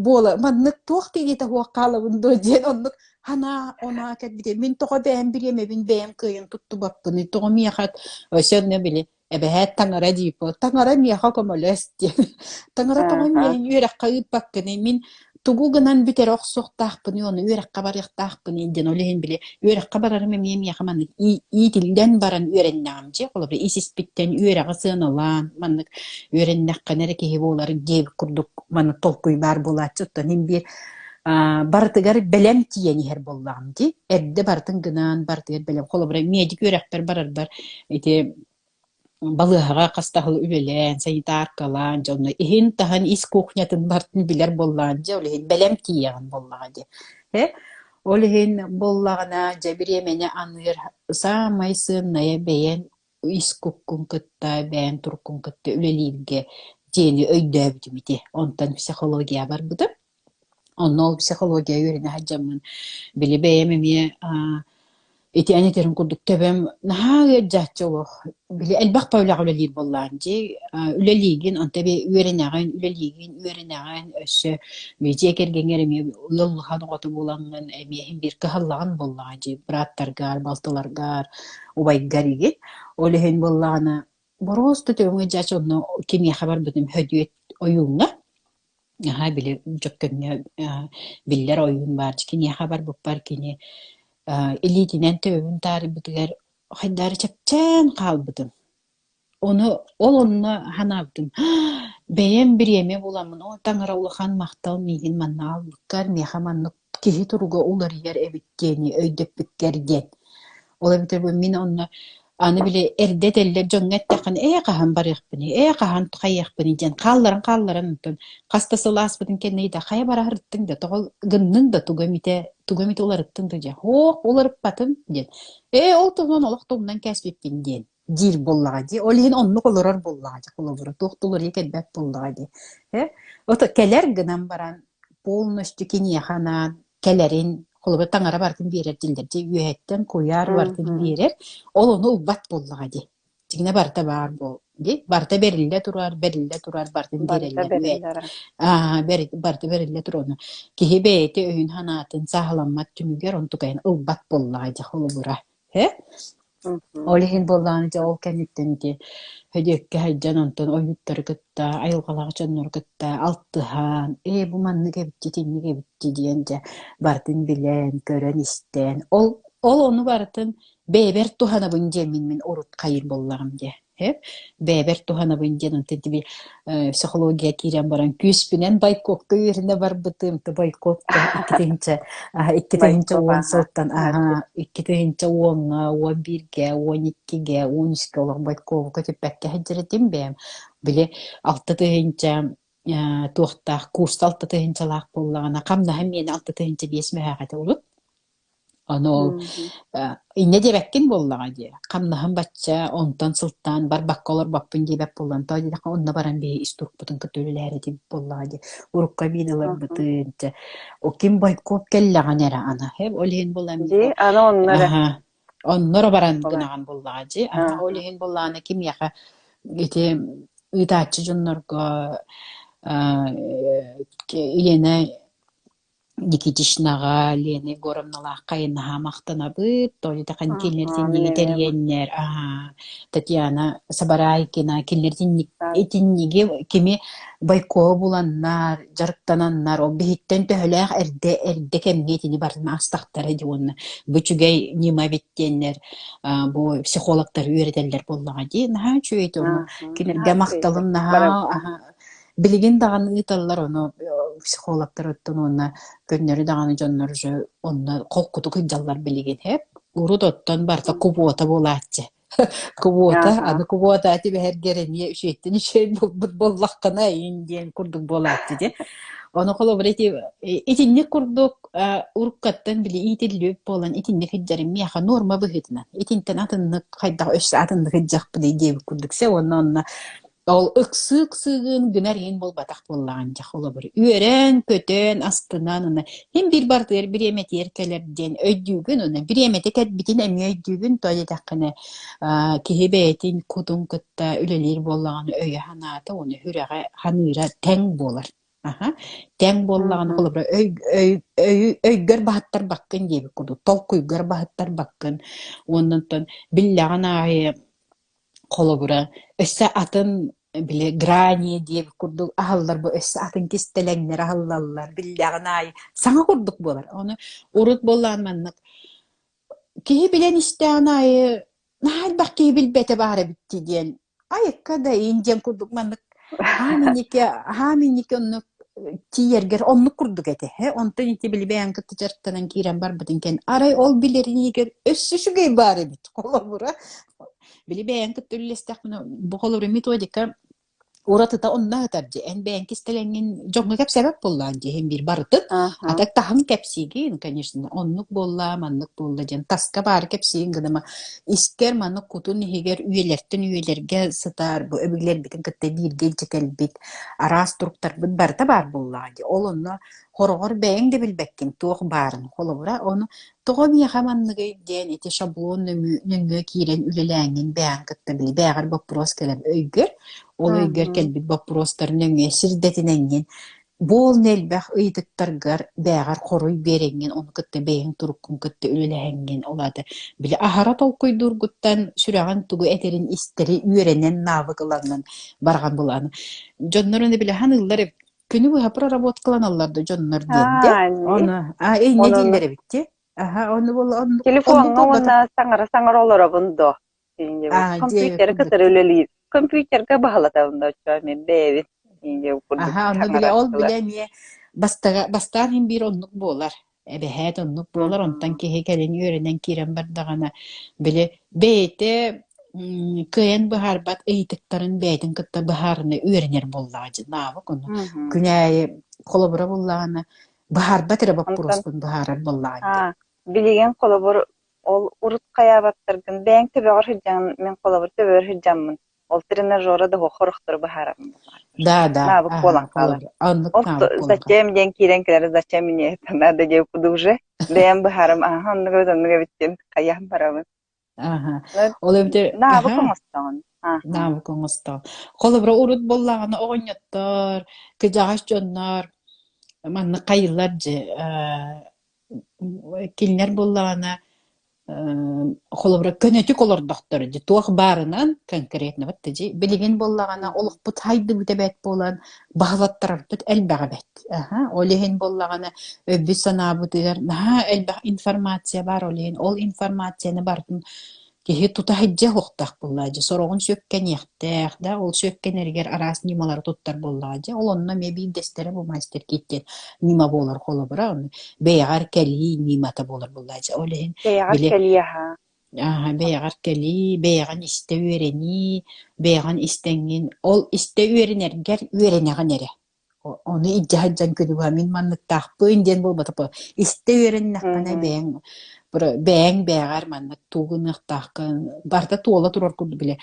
буола маннык туох тиийиитэ суох хаалабын дуо диэн оннук санаа оноо кэлбитэ. Мин тоҕо бэйэм бириэмэбин бэйэм кыайан туттубаппыный, тоҕо миэхэ өссө онно били эбэһээт таҥара дииппо таҥара миэхэ көмөлөс диэн таҥара тоҕо миэхэ үөрэххэ ыыппаккыный мин тугу гынан бүтэрэ охсуохтаахпыный ону үөрэххэ барыахтаахпыный диэн ол иһин били үөрэххэ барарым эмиэ миэхэ маннык иитиллэн баран үөрэннэҕим дьэ холобура ис испиттэн үөрэҕи сыаналаан маннык үөрэннэххинэ эрэ киһи буолар диэбит курдук маннык толкуй баар буолааччы оттон иһин биир барытыгар бэлэм тиийэн иһэр буоллаҕым дии эрдэ барытын гынан барытыгар бэлэм холобура медик үөрэхпэр барарбар ити балыыһаҕа хас да сыл үлэлээн, санитаркалаан, дьону иһин-таһын, ис кухнятын барытын билэр буоллаҕын дьэ, ол иһин бэлэм тиийэҕин буоллаҕа дии. Э? Ол иһин буоллаҕына, дьэ, бириэмэни аныыр саамай сыаннайа бэйэҥ ис куккун кытта, бэйэҥ туруккун кытта үлэлииргэ диэни өйдөөбүтүм ити. Онтон психология барбытым. Онно ол психология үөрэнэ сылдьаммын, били бэйэм эмиэ ити эн этэрин курдук төбөм наһаа ыалдьааччы олох. Били элбэх да үлэҕэ үлэлиир буоллаҕын дии. Үлэлиигин, онто эбии үөрэнэҕин, үлэлиигин, үөрэнэҕин, өссө дьиэ кэргэҥҥэр эмиэ ыал улахан оҕото буолаҥҥын эмиэ иһин биир кыһаллаҕын буоллаҕа дии, бырааттаргар, балтыларгар, убайгар игин. Ол иһин буоллаҕына боруоста төбөҥ ыалдьааччы онно кимиэхэ барбытым Хөдүөт ойууҥҥа Наһаа били Дьөккөҥҥө биллэр ойуун баар. Киниэхэ барбыппар кини илиитинэн төбөбүн таарыйбытыгар хайдары чэпчээн хаалбытым. Ону ол онно санаабытым бэйэм бириэмэ буламмын, оо таҥара улахан махтал миигин манна аҕалбыккар, миэхэ маннык киһи туруга уларыйар эбит диэни өйдөппүккэр диэн. Ол эбэтэр бу мин онно аны били эрдэ этэллэр дьоҥҥо эттэххинэ ээ хаһан барыахпыный, ээ хаһан хайыахпыный диэн хаалларан хаалларан онтон хас да сыл ааспытын кэннэ да хайа бараһырыттыҥ да тоҕо гынныҥ да тугу эмитэ тугу эмитэ уларыттыҥ да диэн һоох уларыппатым диэн ээ ол туһунан олох да умнан кээспиппин диэн диир буоллаҕа дии. Ол иһин оннук олорор буоллаҕа дии холобура туох да уларыйа кэлбэт буоллаҕа дии. Э ото кэлэр гынан баран полностью киниэхэ анаан кэлэрин холобура таҥара барытын биэрэр дииллэр дии үөһэттэн куйаар барытын биэрэр ол ону ылбат буоллаҕа дии. Дьиҥинэ барыта баар буол дии. Барыта бэриллэ турар, бэриллэ турар, барытын Барыта биэрэллэр үөһэттэн. бэриллэрэ. Аа, барыта бэриллэ турар ону. Киһи бэйэтэ өйүн-санаатын сааһыламмат түмүгэр онтукайын ылбат буоллаҕа дии холобура. Э? Ол иһин буоллаҕына дьэ ол кэнниттэн ити Һөдүөккэ сылдьан онтон ойууттары кытта, айылҕалаах дьоннору кытта алтыһан, ээ бу маннык эбит итинник эбит диэн дьэ барытын билэн, көрөн-истэн ол ол ону барытын бэйэбэр туһанабын диэммин мин урут хайыыр буоллаҕым дии. Сөп. Бэйэбэр туһанабын диэн онтон ити психология киирэн баран күүспүнэн Байкокка үөрэнэ барбытым. То Байкокка 2000 Байков 2010 аха. сылтан аһа 2010-ҥа, 11-гэ, 12-гэ, 13-кэ олох Байковка түппэккэ сылдьар этим бэйэм. Били 6000. Туохтаах курс 6 тыһыынчалаах буоллаҕына, хамнаһым миэнэ 6 500 мөһөөх этэ урут. Ону ол Мгм. инньэ диэбэккин буоллаҕа дии. Хамнаһым бачча, онтон сылтаан барбакка олорбоппун диэбэт буоллан, тоҕо диэтэххэ онно баран биһи ис турукпутун кытта үлэлэһэр этибит буоллаҕа дии. Урукка биир Мгм. ыларбытын, чэ, о ким бойкуоп кэллэҕинэ эрэ аны, ол иһин буолан Дии, миэхэ аны онно эрэ аһа, онно эрэ баран буолар. гынаҕын буоллаҕа дии. Аһа, ол Аха. иһин буоллаҕына кимиэхэ ити ыытааччы дьоннорго Елена Никитичнаҕа, Лена Егоровналаахха наһаа махтанабыт. Тоойутахан кинилэр Аха, мин итинниги эмиэ тэрийэннэр, аа, Татьяна Сабарайкина кинилэр итинник махтан. итинниги кими Бойкоҕа буланнар, дьарыктананнар, ол биһиттэн төһөлөөх эрдэ эрдэ кэмҥэ итини барытын аастахтара дии уонна бу үчүгэй ньыма эбит диэннэр аа, бу психологтар үөрэтэллэр буоллаҕа дии. Наһаа үчүгэй этэ ону Аха, кинилэргэ наһаа үчүгэй махталым Бараб наһаа аһа Билигин даҕаны ыыталлар ону психологтар оттон уонна көннөрү даҕаны дьоннор уже онно холкутук сылдьаллар билигин һэп. Урут оттон барыта кубуота буолааччы. Кубуота, Аха. аны кубуота түбэһэргэр эмиэ үчүгэйтэн үчүгэй буолбут буоллаххына эйин диэн курдук буолааччы дии. Ону холобура ити итинник курдук уруккаттан били иитиллибит буолан итинник сылдьарым миэхэ нуорма быһыытынан. Итинтэн атыннык хайдах өссө атыннык сылдьахпыный диэбит курдук сэ уонна онно ол ыксыы-ыксыыгын гынар иһин буолбатах буоллаҕын дьэ холобур үөрэн-көтөн, астынан уна син биир барытыгар бириэмэтигэр кэлэр диэн өйдүүгүн уна бириэмэтэ кэлбитин эмиэ өйдүүгүн тоҕо диэтэххинэ киһи бэйэтин кутун кытта үлэлиир буоллаҕына өйө-санаата уонна сүрэҕэ ханыыра тэҥ буолар. Аха. Тэҥ буоллаҕына Мгм. холобура өй өй өйү өйгөр баһыттарбаккын диэбит курдук, толкуйгар баһыттарбаккын уонна оттон биллэҕин аайы Холобура, өссө атын били грани диэбит курдук аһаллар бу өссө атын кистэлэҥнэр аһыллаллар, биллэҕин аайы саҥа курдук буолар. Ону урут буоллаан маннык киһи билэн истэҕин аайы наһаа элбэх киһи билбэтэ баар эбит дии диэн айыкка да иин диэн курдук маннык хаан инники хаан инники оннук тиийэргэр оннук курдук этэ. Онтон ити били бэйэҥ кытта дьарыктанан киирэн барбытын кэннэ арай ол билэринигэр өссө үчүгэй баар эбит холобура Били бэйэҥ кытта үллэстэхпинэ, бу холобура методика уратыта онно ыһытар дии. Эн бэйэҥ кистэлэҥҥин дьоҥҥо кэпсээбэт буоллаҕыҥ дии, иһин биир барытын. Аха. А так таһым кэпсиигин, конечно, оннук буолла, маннык буолла диэн таска баары кэпсиигин гыныма. Искэр маннык кутун иһигэр үйэлэртэн үйэлэргэ сытар, бу өбүгэлэрбитин кытта бииргэ илдьэ кэлбит араас туруктарбыт барыта баар буоллаҕа дии. Ол онно хороҕор бэйэҥ да билбэккин туох баарын. Холобура, ону Тоҕо миэхэ манныгый диэн ити шаблон нөҥүө киирэн үлэлээҥҥин бэйэҕин кытта били бэйэҕэр боппуруос кэлэр өйгөр, ол өйгөр Мгм. кэлбит боппуруостар нөҥүө сирдэтинэҥҥин, буолна элбэх ыйытыктаргар бэйэҕэр хоруй биэрэҥҥин, ону кытта бэйэҥ туруккун кытта үлэлэһэҥҥин, ол аата били аһара толкуйдуургуттан сүрэҕин тугу этэрин истэри үөрэнэн навык ылаҥҥын барҕан булааны. Дьоннор ону били ханыыллар эбит Күнү быһа проработкаланаллар да дьоннор диэн дэ. Аа, ини. Ону а инньэ Онон дииллэр эбит дии. Аһа, ону буолла оннук оннук телефоҥҥа буолбатах. уонна саҥара-саҥара олоробун дуо? Диэн Аа, диэбит компьютеры курдук кытары дии. үлэлиир. Компьютерга баһылатабын да оччоҕо мин бэйэбин диэн курдук Аһа, онно бile ол саҥарааччылар. бile эмиэ бастага бастаан иһин биир оннук буолар. Эбэһээт оннук буолар, онтон Мгм. киһи кэлин үөрэнэн киирэн бардаҕына, били бэйэтэ кыайан быһаарбат ыйытыктарын бэйэтин кытта быһаарына үөрэнэр буоллаҕа дьэ навык ону Мгм. күн аайы холобура буллаҕына быһаарбат эрэ Онтон боппуруоспун быһаарар буоллаҕын дии. аа, билигин холобур ол урут хайаабаттаргын бэйэҥ төбөҕөр сылдьаҥ мин холобур төбөбөр сылдьаммын ол тренажера да суох хорохтору быһаарабын Да, да, Навык аһа, буолан хаалар. холобура, оннук Ол навык буолан хаалар. зачем диэн киирэн кэлэр, зачем мне это надо диэбит курдук уже бэйэм быһаарым аһа оннук эбит оннук эбит диэн хайаан барабын. Аһа, ол эбэтэр Навык аһа, оҥостоҕун. Аха. навык оҥостоо. Холобура, урут буоллаҕына оҕонньоттор, кыдьаҕас дьоннор маннык хайыылар дьэ, кинилэр буоллаҕына холобура көнөтүк олордохтор дии туох баарынан конкретно батта дии билигин буоллаҕына олохпут хайдыбыт эбээт буолан баһылаттарарбыт элбэх эбээт аха ол иһин буоллаҕына өйбүт санаабытыгар наһаа элбэх информация баар ол иһин ол информацияны барытын киһи тута сылдьыах уохтаах буоллаҕа дии сороҕун сүөккэниэхтээх да ол сүөккэнэригэр араас ньымалары туттар буоллаҕа дии ол онно эмиэ биирдэстэрэ бу мастер кит диэн ньыма буолар холобура ону бэйэҕэр кэлии ньымата буолар буоллаҕа дии ол иһин Бэйэҕэр били кэлиэ аһа. ааһа бэйэҕэр кэлии бэйэҕин истэ үөрэнии бэйэҕин истэҥҥин ол истэ үөрэнэргэр үөрэнэҕин эрэ. Ону илдьэ сылдьан күнүгэ мин манныктаахпын диэн буолбатах истэ үөрэннэххинэ бэйэҥ бэйэҥ бэйэҕэр маннык тугу гыныахтааххын барыта туола турар курдук бile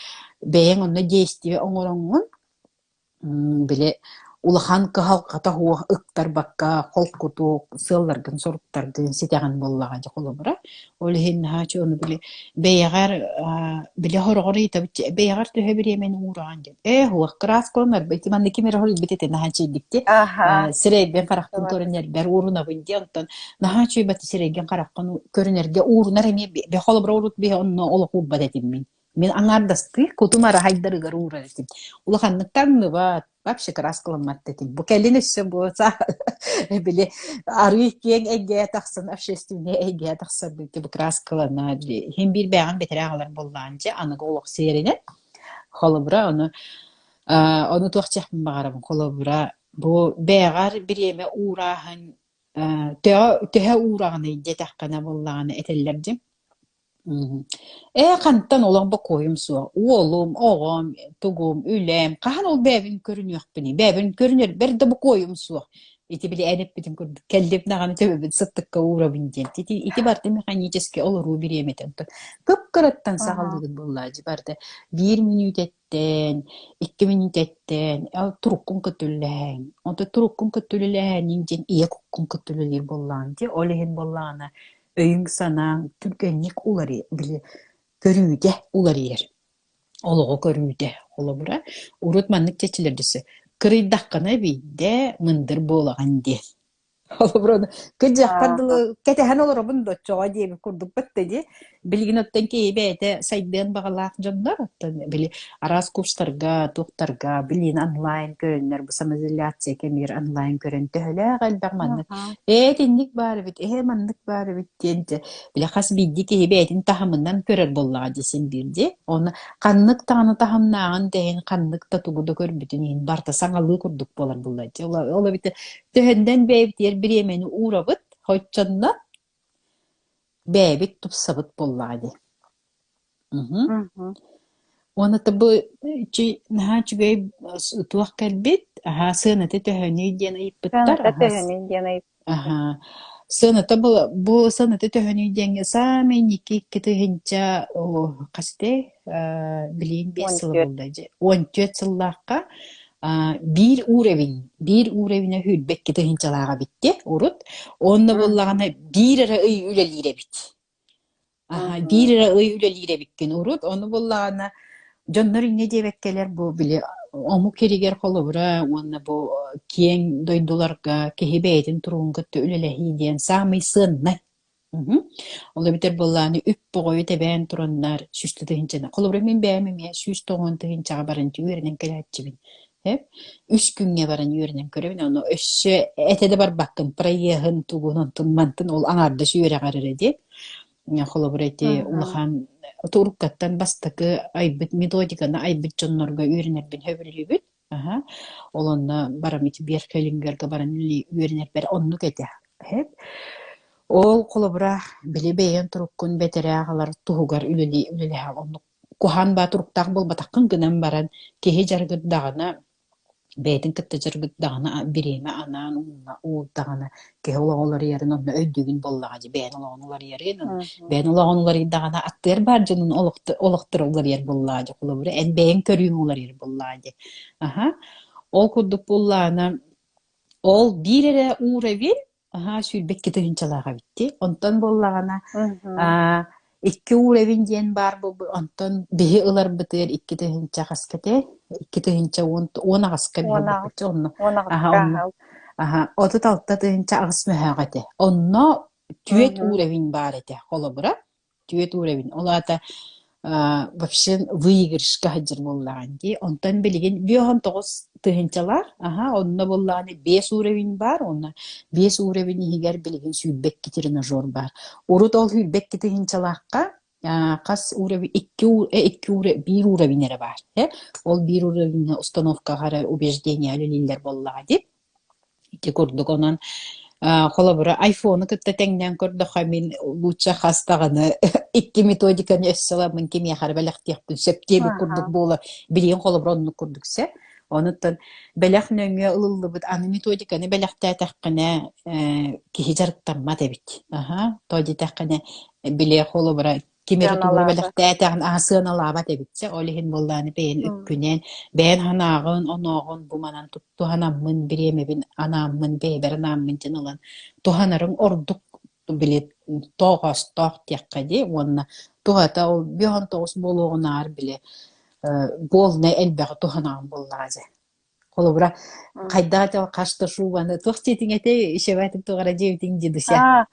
бэйэҥ онно действие оҥороҥҥун били улахан кыһалҕата суох ыктарбакка холкутук сыалларгын-соруктаргын ситэҕин буоллаҕа дьэ холобура. Ол иһин наһаа ону били бэйэҕэр били хороҕор ыйытабыт бэйэҕэр төһө бириэмэни уураҕын диэн. Ээ суох кырааскаланар ити манна ким эрэ хоруйбут этэ наһаа үчүгэйдик Аха. сирэйбин харахпын көрүнэрбэр уурунабын диэн онтон наһаа үчүгэй бат сирэйгин хараххын көрүнэргэ уурунар эмиэ бе холобура урут биһи онно олох уурбат этим мин. Мин аҥаардастыы кутум араһайдарыгар уурар этим. Улаханнык таҥныбат, вообще кырааскаламмат этим. Бу кэлин өссө бу били арыы киэҥ эйгэҕэ тахсан общественнай эйгэҕэ тахсарбыт бу кырааскалана били иһин биир бэйэҕин бэтэрээ аҕалар буоллаҕын дьэ аныгы олох сиэринэн холобура ону ону туох диэхпин баҕарабын холобура бу бэйэҕэр бириэмэ уурааһын төһө төһө уураҕыный диэтэххинэ буоллаҕына этэллэр дии Ээ, хантан олох бокуойум суох. Уолум, оҕом, тугум, үлэм, хаһан ол бэйэбин көрүнүөхпүнүй? Бэйэбин көрүнэрбэр да бокуойум суох. Ити били эн эппитин курдук кэллим даҕаны төбөбүн сыттыкка уурабын диэн. Ити, ити барыта механически олоруу бириэмэтэ. Онтон кып-кыраттан Аха. саҕалыыгын буоллаа дьи барыта биир мүнүүтэттэн икки мүнүүтэттэн туруккун кытта үлэлэһэҥ. Онтон туруккун кытта үлэлэһэниҥ диэн ийэ куккун кытта үлэлиир буоллаҕыҥ дии. Ол иһин буоллаҕына өйүҥ-санааҥ түргэнник уларыйар, били көрүүтэ уларыйар. Олоҕу көрүүтэ. Холобура, урут маннык чэчилэр дөссө кырыйдаххына биирдэ мындыр буолаҕын диэн. Холобура, кыдьыахпар Аха. дылы кэтэһэн олоробун да оччоҕо диэбит курдукпут да дии. Билигин оттон киһи бэйэтэ сайдыан баҕалаах дьоннор оттон били араас курстарга, туохтарга билин онлайн көрөннөр бу самоизоляция кэмигэр онлайн көрөн төһөлөөх элбэх маннык Аха. ээ итинник баар эбит, ээ маннык баар эбит диэн дьэ били хас биирдии киһи бэйэтин таһымынан көрөр буоллаҕа дии син биир дии. Оны ханнык даҕаны таһымнааҕын да иһин, ханнык да тугу да көрбүтүн иһин барыта саҥалыы курдук буолар буолла дии. Ол эбитэ Төһөннөн бэйэбитигэр бириэмэни уурабыт, оччонно бэйэбит тупсабыт буоллаҕа дии. Мгм. Мгм. Уонна бу наһаа үчүгэй туох кэлбит, аһаа сыаната төһөнүй диэн ыйыппыттар, Сыаната аһаа төһөнүй диэн ыйыппыттар. Аһаа. Сыаната бу, бу сыаната төһөнүй диэҥҥэ саамай инники 2 тыһыынча хас этэй билигин 5 сыла 14. буолла дьэ 14 сыллаахха биир уровень биир уровенэ сүүрбэ 2 тыһыынчалааҕа эбит дии урут. Онно Мгм. буоллаҕына биир эрэ ый үлэлиир эбит. Аһа, биир Мгм. эрэ ый үлэлиир эбиккин урут. Ону буоллаҕына дьоннор инньэ диэбэккэлэр бу били омук сиригэр холобура уонна бу киэҥ дойдуларга киһи бэйэтин туругун кытта үлэлэһии диэн саамай сыаннай. Мгм. Ол эбэтэр буоллаҕына үп боҕойу тэбээн тураннар 100 тыһыынчаны. Холобура мин бэйэм эмиэ 190 тыһыынчаҕа баран үөрэнэн кэлээччибин. Эп үс күҥҥэ баран үөрэнэн көрөбүн, ону өссө этэ да барбаккын, проеһын тугун онтун мантын ол аҥаардас үөрэҕэр эрэ дии. Холобура ити Мгм. улахан уруккаттан бастакы айбыт методиканы айбыт дьоннорго үөрэнэрбин сөбүлүүбүн. Аһа. Ол онно барам ити Беркелингергэ баран үөрэнэрбэр оннук этэ. Эп. Ол холобура били бэйэҥ туруккун бэтэрээ аҕалар туһугар үлэлии үлэлэһэ оннук куһаҕан баа туруктаах буолбатаххын гынан баран киһи дьарыгырдаҕына бэйэтин кытта дьарыгырдаҕына бириэмэ анаан уурдаҕына киһи олоҕо уларыйарын онно өйдүүгүн буоллаҕа дии бэйэн олоҕун уларыйарын Мгм. бэйэн олоҕун уларыйдаҕына аттыгар баар дьонун олохторо уларыйар буоллаҕа дии холобура эн бэйэҥ көрүүҥ уларыйар буоллаҕа дии аһа ол курдук буоллаҕына ол биир эрэ ууравин Аһаа, 22 тыһыынчалаах эбит дии. Онтон буоллаҕына, Мгм. аа, икки уровень диэн баар буолбут, онтон биһи ыларбытыгар 2 тыһыынча хаска этэй? 2 тыһыынча 10 18-ка биһи Уон ылбыппыт аҕыс. дьэ онно Уон аһа аҕыска онно аһал. аһа 36 тыһыынча 8 мөһөөх этэ. Онно түөрт Мгм. уровень баар этэ холобура. Түөрт уровень. Ол аата вообще выигрышка сылдьар буоллаҕын дии. Онтон билигин 59 тыһыынчалаах, аһа, онно буоллаҕына биэс уровень баар, уонна биэс уровень иһигэр билигин 22 тренажер баар. Урут ол 22 тыһыынчалаахха хас уровень икки икки биир уровень эрэ баар. Ол биир уровеҥҥа установкаҕа эрэ убеждение үлэлииллэр буоллаҕа дии. Ити курдук онон холобура айфону кытта тэҥнээн көрдөххө мин лучше хас даҕаны икки методиканы өссө ыламмын кимиэхэ эрэ бэлэхтиэхпин сөп диэбит Аха. курдук буолар. Билигин холобура оннук курдук сөп. Онуттан бэлэх нөҥүө ылыллыбыт аны методиканы бэлэхтээтэххинэ э, киһи дьарыктаммат эбит. Аһа, то диэтэххинэ били холобура ким эрэ тугу Сыаналаабат. бэлэхтээтэҕин аһа сыаналаабат эбит чэ. Ол иһин буоллааны бэйэн М. үпкүнэн, бэйэн санааҕын, онооҕун бу манан туһанаммын, бириэмэбин анааммын, бэйэбэр анааммын диэн ылан туһанарыҥ ордук били тоҕоостоох диэххэ дии уонна туһата ол 59 буолуоҕунааҕар били э, буолна элбэҕи туһанаҕын буоллаҕа дьэ. Холобура, М. хайдах этэ хас да шубаны туох диэтиҥ этэй ишебэтин туох эрэ диэбитиҥ дии дуся. Аа,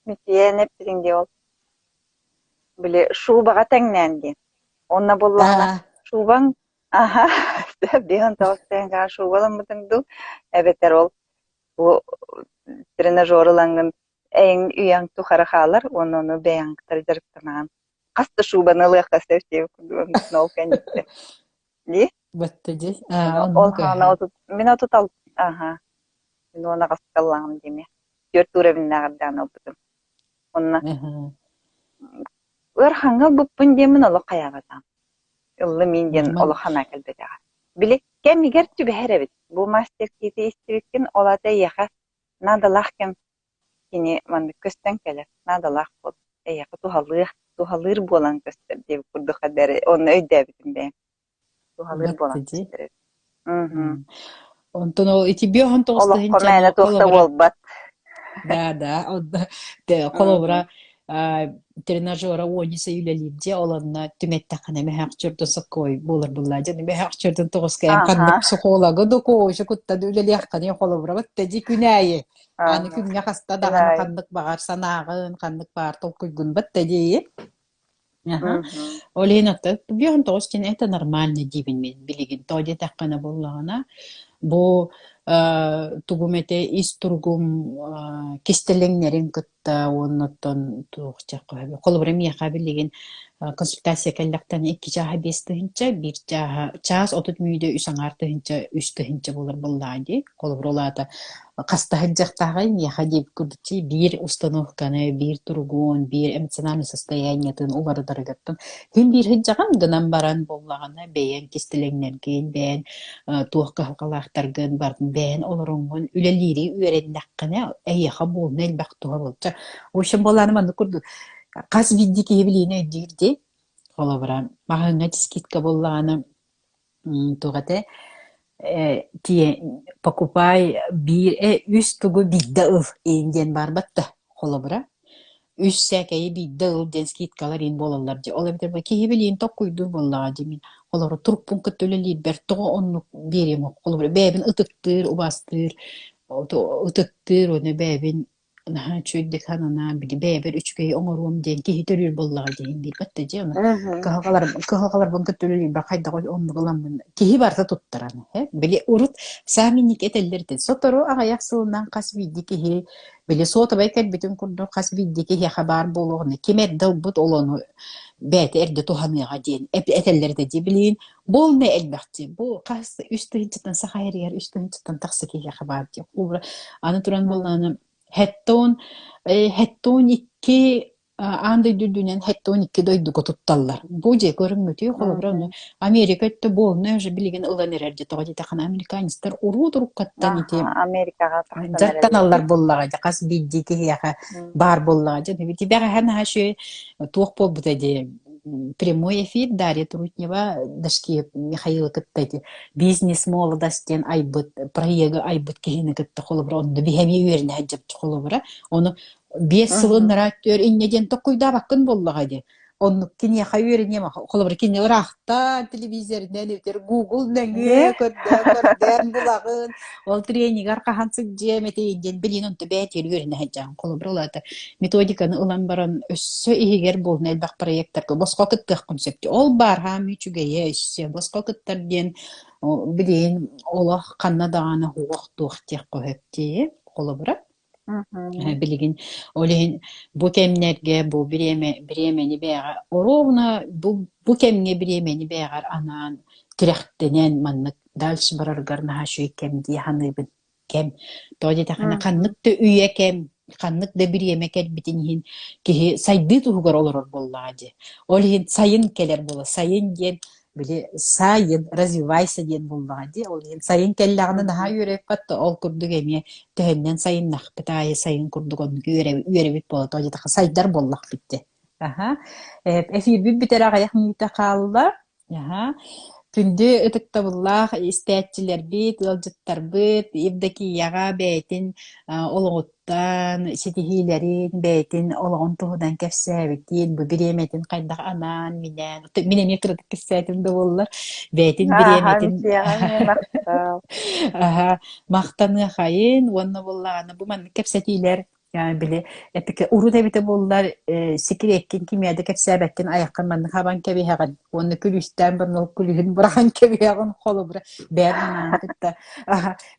митиэн эппитиҥ дии ол. Били шубаҕа тэҥнээн диэн. Онно буоллаҕына Аа, шубаҥ аһа 59 тыһыынчаҕа шубаламмытыҥ дуу эбэтэр ол бу тренажер ылаҥҥын эйиҥ үйэҥ тухары хаалар уонна ону бэйэҥ кытары дьарыктанаҕын. Хас да шубаны ылыахха сөп диэбит курдук ол кэнниттэн. Дии? Батта дии. Аа, Ол оннук хаана аһа. отут мин отут ал аха мин уон аҕаскаллааҕым диэмэ. Түөрт уровеннааҕардаан ылбытым. Онно Аһа. ыарахаҥҥа ылбыппын диэммин олох хайаабатаҕым. Ыллым миин диэн Ман олох санаа кэлбэтэҕэ. Били кэмигэр түбэһэр эбит. Бу мастер-киити истибиккин, ол аата эйиэхэ наадалаах кэм кини маннык көстөн кэлэр, наадалаах буол, эйиэхэ туһалыах, туһалыыр буолан көстөр диэбит курдук эрээри онно өйдөөбүтүм бэйэм. Туһалыыр батта буолан дии. көстөр эбит. Мгм. Онтон ол ити 59 Олоххо тыһыынчаны мээнэ туох да холобура буолбат. Да, да, Мгм. холобура тренажера уонниса үлэлиир дьэ ол онно түҥэттэххинэ мөһөөхчөрдөн соккой буолар буллаа дьэ мөһөөхчөрдөн тоҕускайан Аха. ханнык психологы да коучу куттан үлэлиэххиний холобура батта дии күн аайы аны Аха. күҥҥэ хаста Күн даҕаны аайы. ханнык баҕар санааҕын ханнык баар толкуйгун батта дии Аха. Мгм. Ол иһин оттон 59 диэн это нормально диибин мин билигин. Тоҕо диэтэххинэ буоллаҕына, бу э, тугум этэ ис туругум э, кистэлэҥнэрин кытта уонна оттон туох диэххэ сөбүй. Холобура миэхэ билигин э, консультация кэллэхтэн икки чааһа 5 тыһыынча, биир чааһа чаас 30 мүнүүтэ үс аҥаар тыһыынча, 3 тыһыынча буолар буоллаҕа дии. Холобура ол аата хаста сылдьыахтааҕый миэхэ диэбит курдук биир установканы, биир туругун, биир эмоциональный состояниетын уларытарыгыттан син биир сылдьаҕын гынан баран буоллаҕына бэйэҥ кистэлэҥнэргин, бэйэҥ туох кыһалҕалаахтаргын барытын бэйэҥ олороҥҥун үлэлиири үөрэннэххинэ эйиэхэ буолна элбэх туһа буолча. В общем, буолааны маннык курдук хас биирдии киһи билиини өйдүүр дии. Холобура, маҕаһыыҥҥа скидка буоллаҕына туох этэ э, тиэ покупай биир э, үс тугу биирдэ ыл иин диэн баарбат да холобура үс сээкэйи биирдэ ыл диэн скидкалар иин буолаллар дии ол эбэтэр киһи билиин токкуйдуур буоллаҕа дии мин холобура турукпун кытта үлэлиирбэр тоҕо оннук биэриэм холобура бэйэбин ытыктыыр убаастыыр ытыктыыр уонна бэйэбин Наһаа үчүгэйдик санаан, били бэйэбэр үчүгэйи оҥоруом диэн киһи төрүүр буоллаҕа диэн биирбэт да дьиэ ону Мгм. кыһалҕалар кыһалҕаларбын кытта үлэлиирбэр хайдах оннук ыламмын киһи барыта туттаран э били урут саамай инники этэллэр этэ сотору аҕыйах сылынан хас биирдии киһи били суотабай кэлбитин курдук хас биирдии киһиэхэ баар буолуоҕуна ким эрдэ ылбыт ол ону бэйэтэ эрдэ туһаныаҕа диэн этэллэр этэ дии билигин буолна элбэх дии бу хас 3 тыһыынчаттан саха сиригэр 3 тыһыынчаттан тахса киһиэхэ баар дии аны туран буоллаҕына Хэттон, хэттон икки аан дойду үрдүнэн хэттон икки дойдуга тутталлар. Бу дьиэ көрүҥмүтүй холобура ону Мгм. Америка өттө буолна уже билигин ылан эрэр дьэ тоҕо диэтэххинэ американецтар уруу туруккаттан Аха, ити Америкаҕа тахсан эрэллэр дьарыктаналлар дии. буоллаҕа дьэ хас биирдии киһиэхэ М. баар буоллаҕа дьэ ити бэҕэһээ наһаа үчүгэй туох буолбута дии прямой эфир Дарья Трутнева Дашкиев Михаилы кытта ити бизнес молодость диэн айбыт проегы айбыт киһини кытта холобура онно биһэми үөрэнэ сылдьыбыт холобура ону 5 сылын Мгм. өр инньэ диэн токкуйдаабаккын буоллаҕа дии оннук киниэхэ үөрэниэм холобура кини ыраахтан телевизоринэн эбэтэр Google Дии. нөҥүө көрдөөн көрдөөн булаҕын ол тренигэр хаһан сылдьыам этэй диэн билин онто бэйэтигэр үөрэнэ сылдьаҕын холобура ол аата методиканы ылан баран өссө иһигэр буолна элбэх проектарга босхо кыттыаххын сөп ол баар хаамыы үчүгэйэ өссө босхо кыттар диэн билигин олох ханна даҕаны уох туох диэххэ сөп дии холобура Мгм. билигин ол иһин бу кэмнэргэ бу бириэмэ бириэмэни бэйэҕэ оруобуна бу бу кэмҥэ бириэмэни бэйэҕэр анаан тирэхтэнэн маннык дальше бараргар наһаа үчүгэй кэм дии саныыбын кэм. Тоҕо диэтэххинэ, ханнык Мгм. да үйэ кэм, ханнык да бириэмэ кэлбитин иһин киһи сайдыы туһугар олорор буоллаҕа дии. Ол иһин сайын кэлэр буолар. Сайын диэн били сайын развивайся диэн буоллаҕа дии. Ол иһин сайын кэллэҕинэ наһаа үөрэппэт да ол курдук эмиэ төһөннөн сайыннахпыт аайы сайын курдук оннук үөрэбит буола тоҕо диэтэххэ сайдар буоллахпыт дии. Аха. Эфирбит бүтэрэ аҕыйах мүнүүтэ хаалла. Аһа. Күндү ытыктабыллаах истээччилэрбит, ыалдьыттарбыт Евдокияҕа бэйэтин олоҕуттан ситиһиилэрин, бэйэтин олоҕун туһунан кэпсээбитин, бу бириэмэтин хайдах анаан-минээн, мин эмиэ кыратык кэпсээтим да буоллар, бэйэтин Ааһа, бириэмэтин Мичийэҕэ эмиэ махтал. аһа, махтаныахайын уонна буоллаҕына бу маннык кэпсэтиилэр Били эпикэ урут эбитэ буоллар сикириэккин кимиэхэ да кэпсээбэккин айаххын маннык хабан кэбиһэҕин уонна күлүүстээн баран ол күлүүһүн быраҕан кэбиһэҕин холобура бэйэм санааны кытта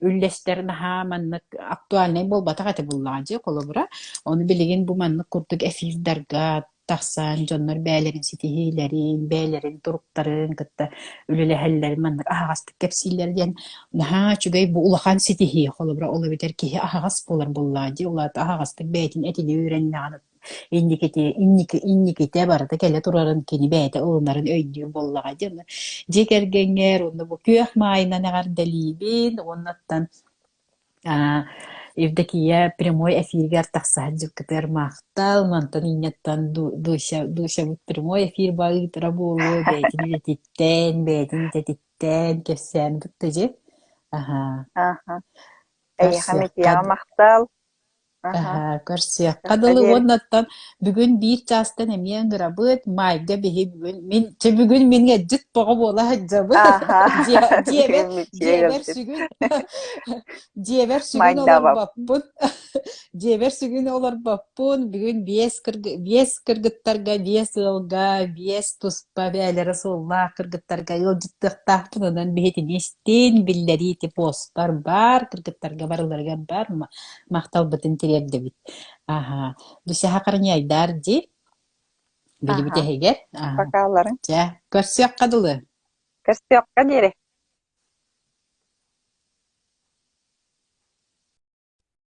үллэстэр наһаа маннык актуальнай буолбатах этэ буоллаҕа дии холобура ону билигин бу маннык курдук эфирдарга тахсан дьоннор бэйэлэрин ситиһиилэрин, бэйэлэрин туруктарын кытта үлэлэһэллэрин маннык аһаҕастык кэпсииллэр диэн наһаа үчүгэй бу улахан ситиһии. Холобура, ол эбэтэр киһи аһаҕас буолар буоллаҕа дии, ол аата аһаҕастык бэйэтин этини үөрэннэҕинэ инникити инники инникитэ барыта кэлэ турарын кини бэйэтэ ылынарын өйдүүр буоллаҕа дии. Онно дьиэ кэргэҥҥэр уонна бу күөх маайынан эҕэрдэлиибин уоннаттан Евдокия прямой эфиргэр тахса сылдьыбыккытыгар махтал, мантан инньэттэн Дуся, Дусябыт прямой эфир ыытара буолуо, бэйэтин үлэтиттэн, бэйэтин идэтиттэн кэпсээн бутта дьэ. Аһаа. Аха. Эйиэхэ Көрсүөххэ Митяҕа махтал. Аха. Аһаа, көрсүөххэ Көрсүөххэ дылы диэри. уоннаттан бүгүн биир чаастан эмиэ ыҥырабыт, маайга биһи бүгүн мин чэ бүгүн мин ыалдьыт боҕо буола сылдьабын. Аха. Дьиэ дьиэбэр Бүгүн Мичийэ дьиэбэр ыалдьыт. сүгүн дьиэбэр сүгүн Майдабап. олорбоппун. Дьиэбэр сүгүн олорбоппун. Бүгүн биэс кыргы биэс кыргыттарга, биэс ыалга, биэс туспа бэйэлэрэ суоллаах кыргыттарга ыалдьыттыахтаахпын. Онон биһитини истин, биллэрии ити постпар баар, кыргыттарга барыларыгар баар. Махталбытын тириэрдэбит. Аһаа. Дусяха Харньайдаар дии. Били Аха. бүтэһигэр. Аһаа. Бакааларын. Чэ, көрсүөххэ дылы. Көрсүөххэ диэри.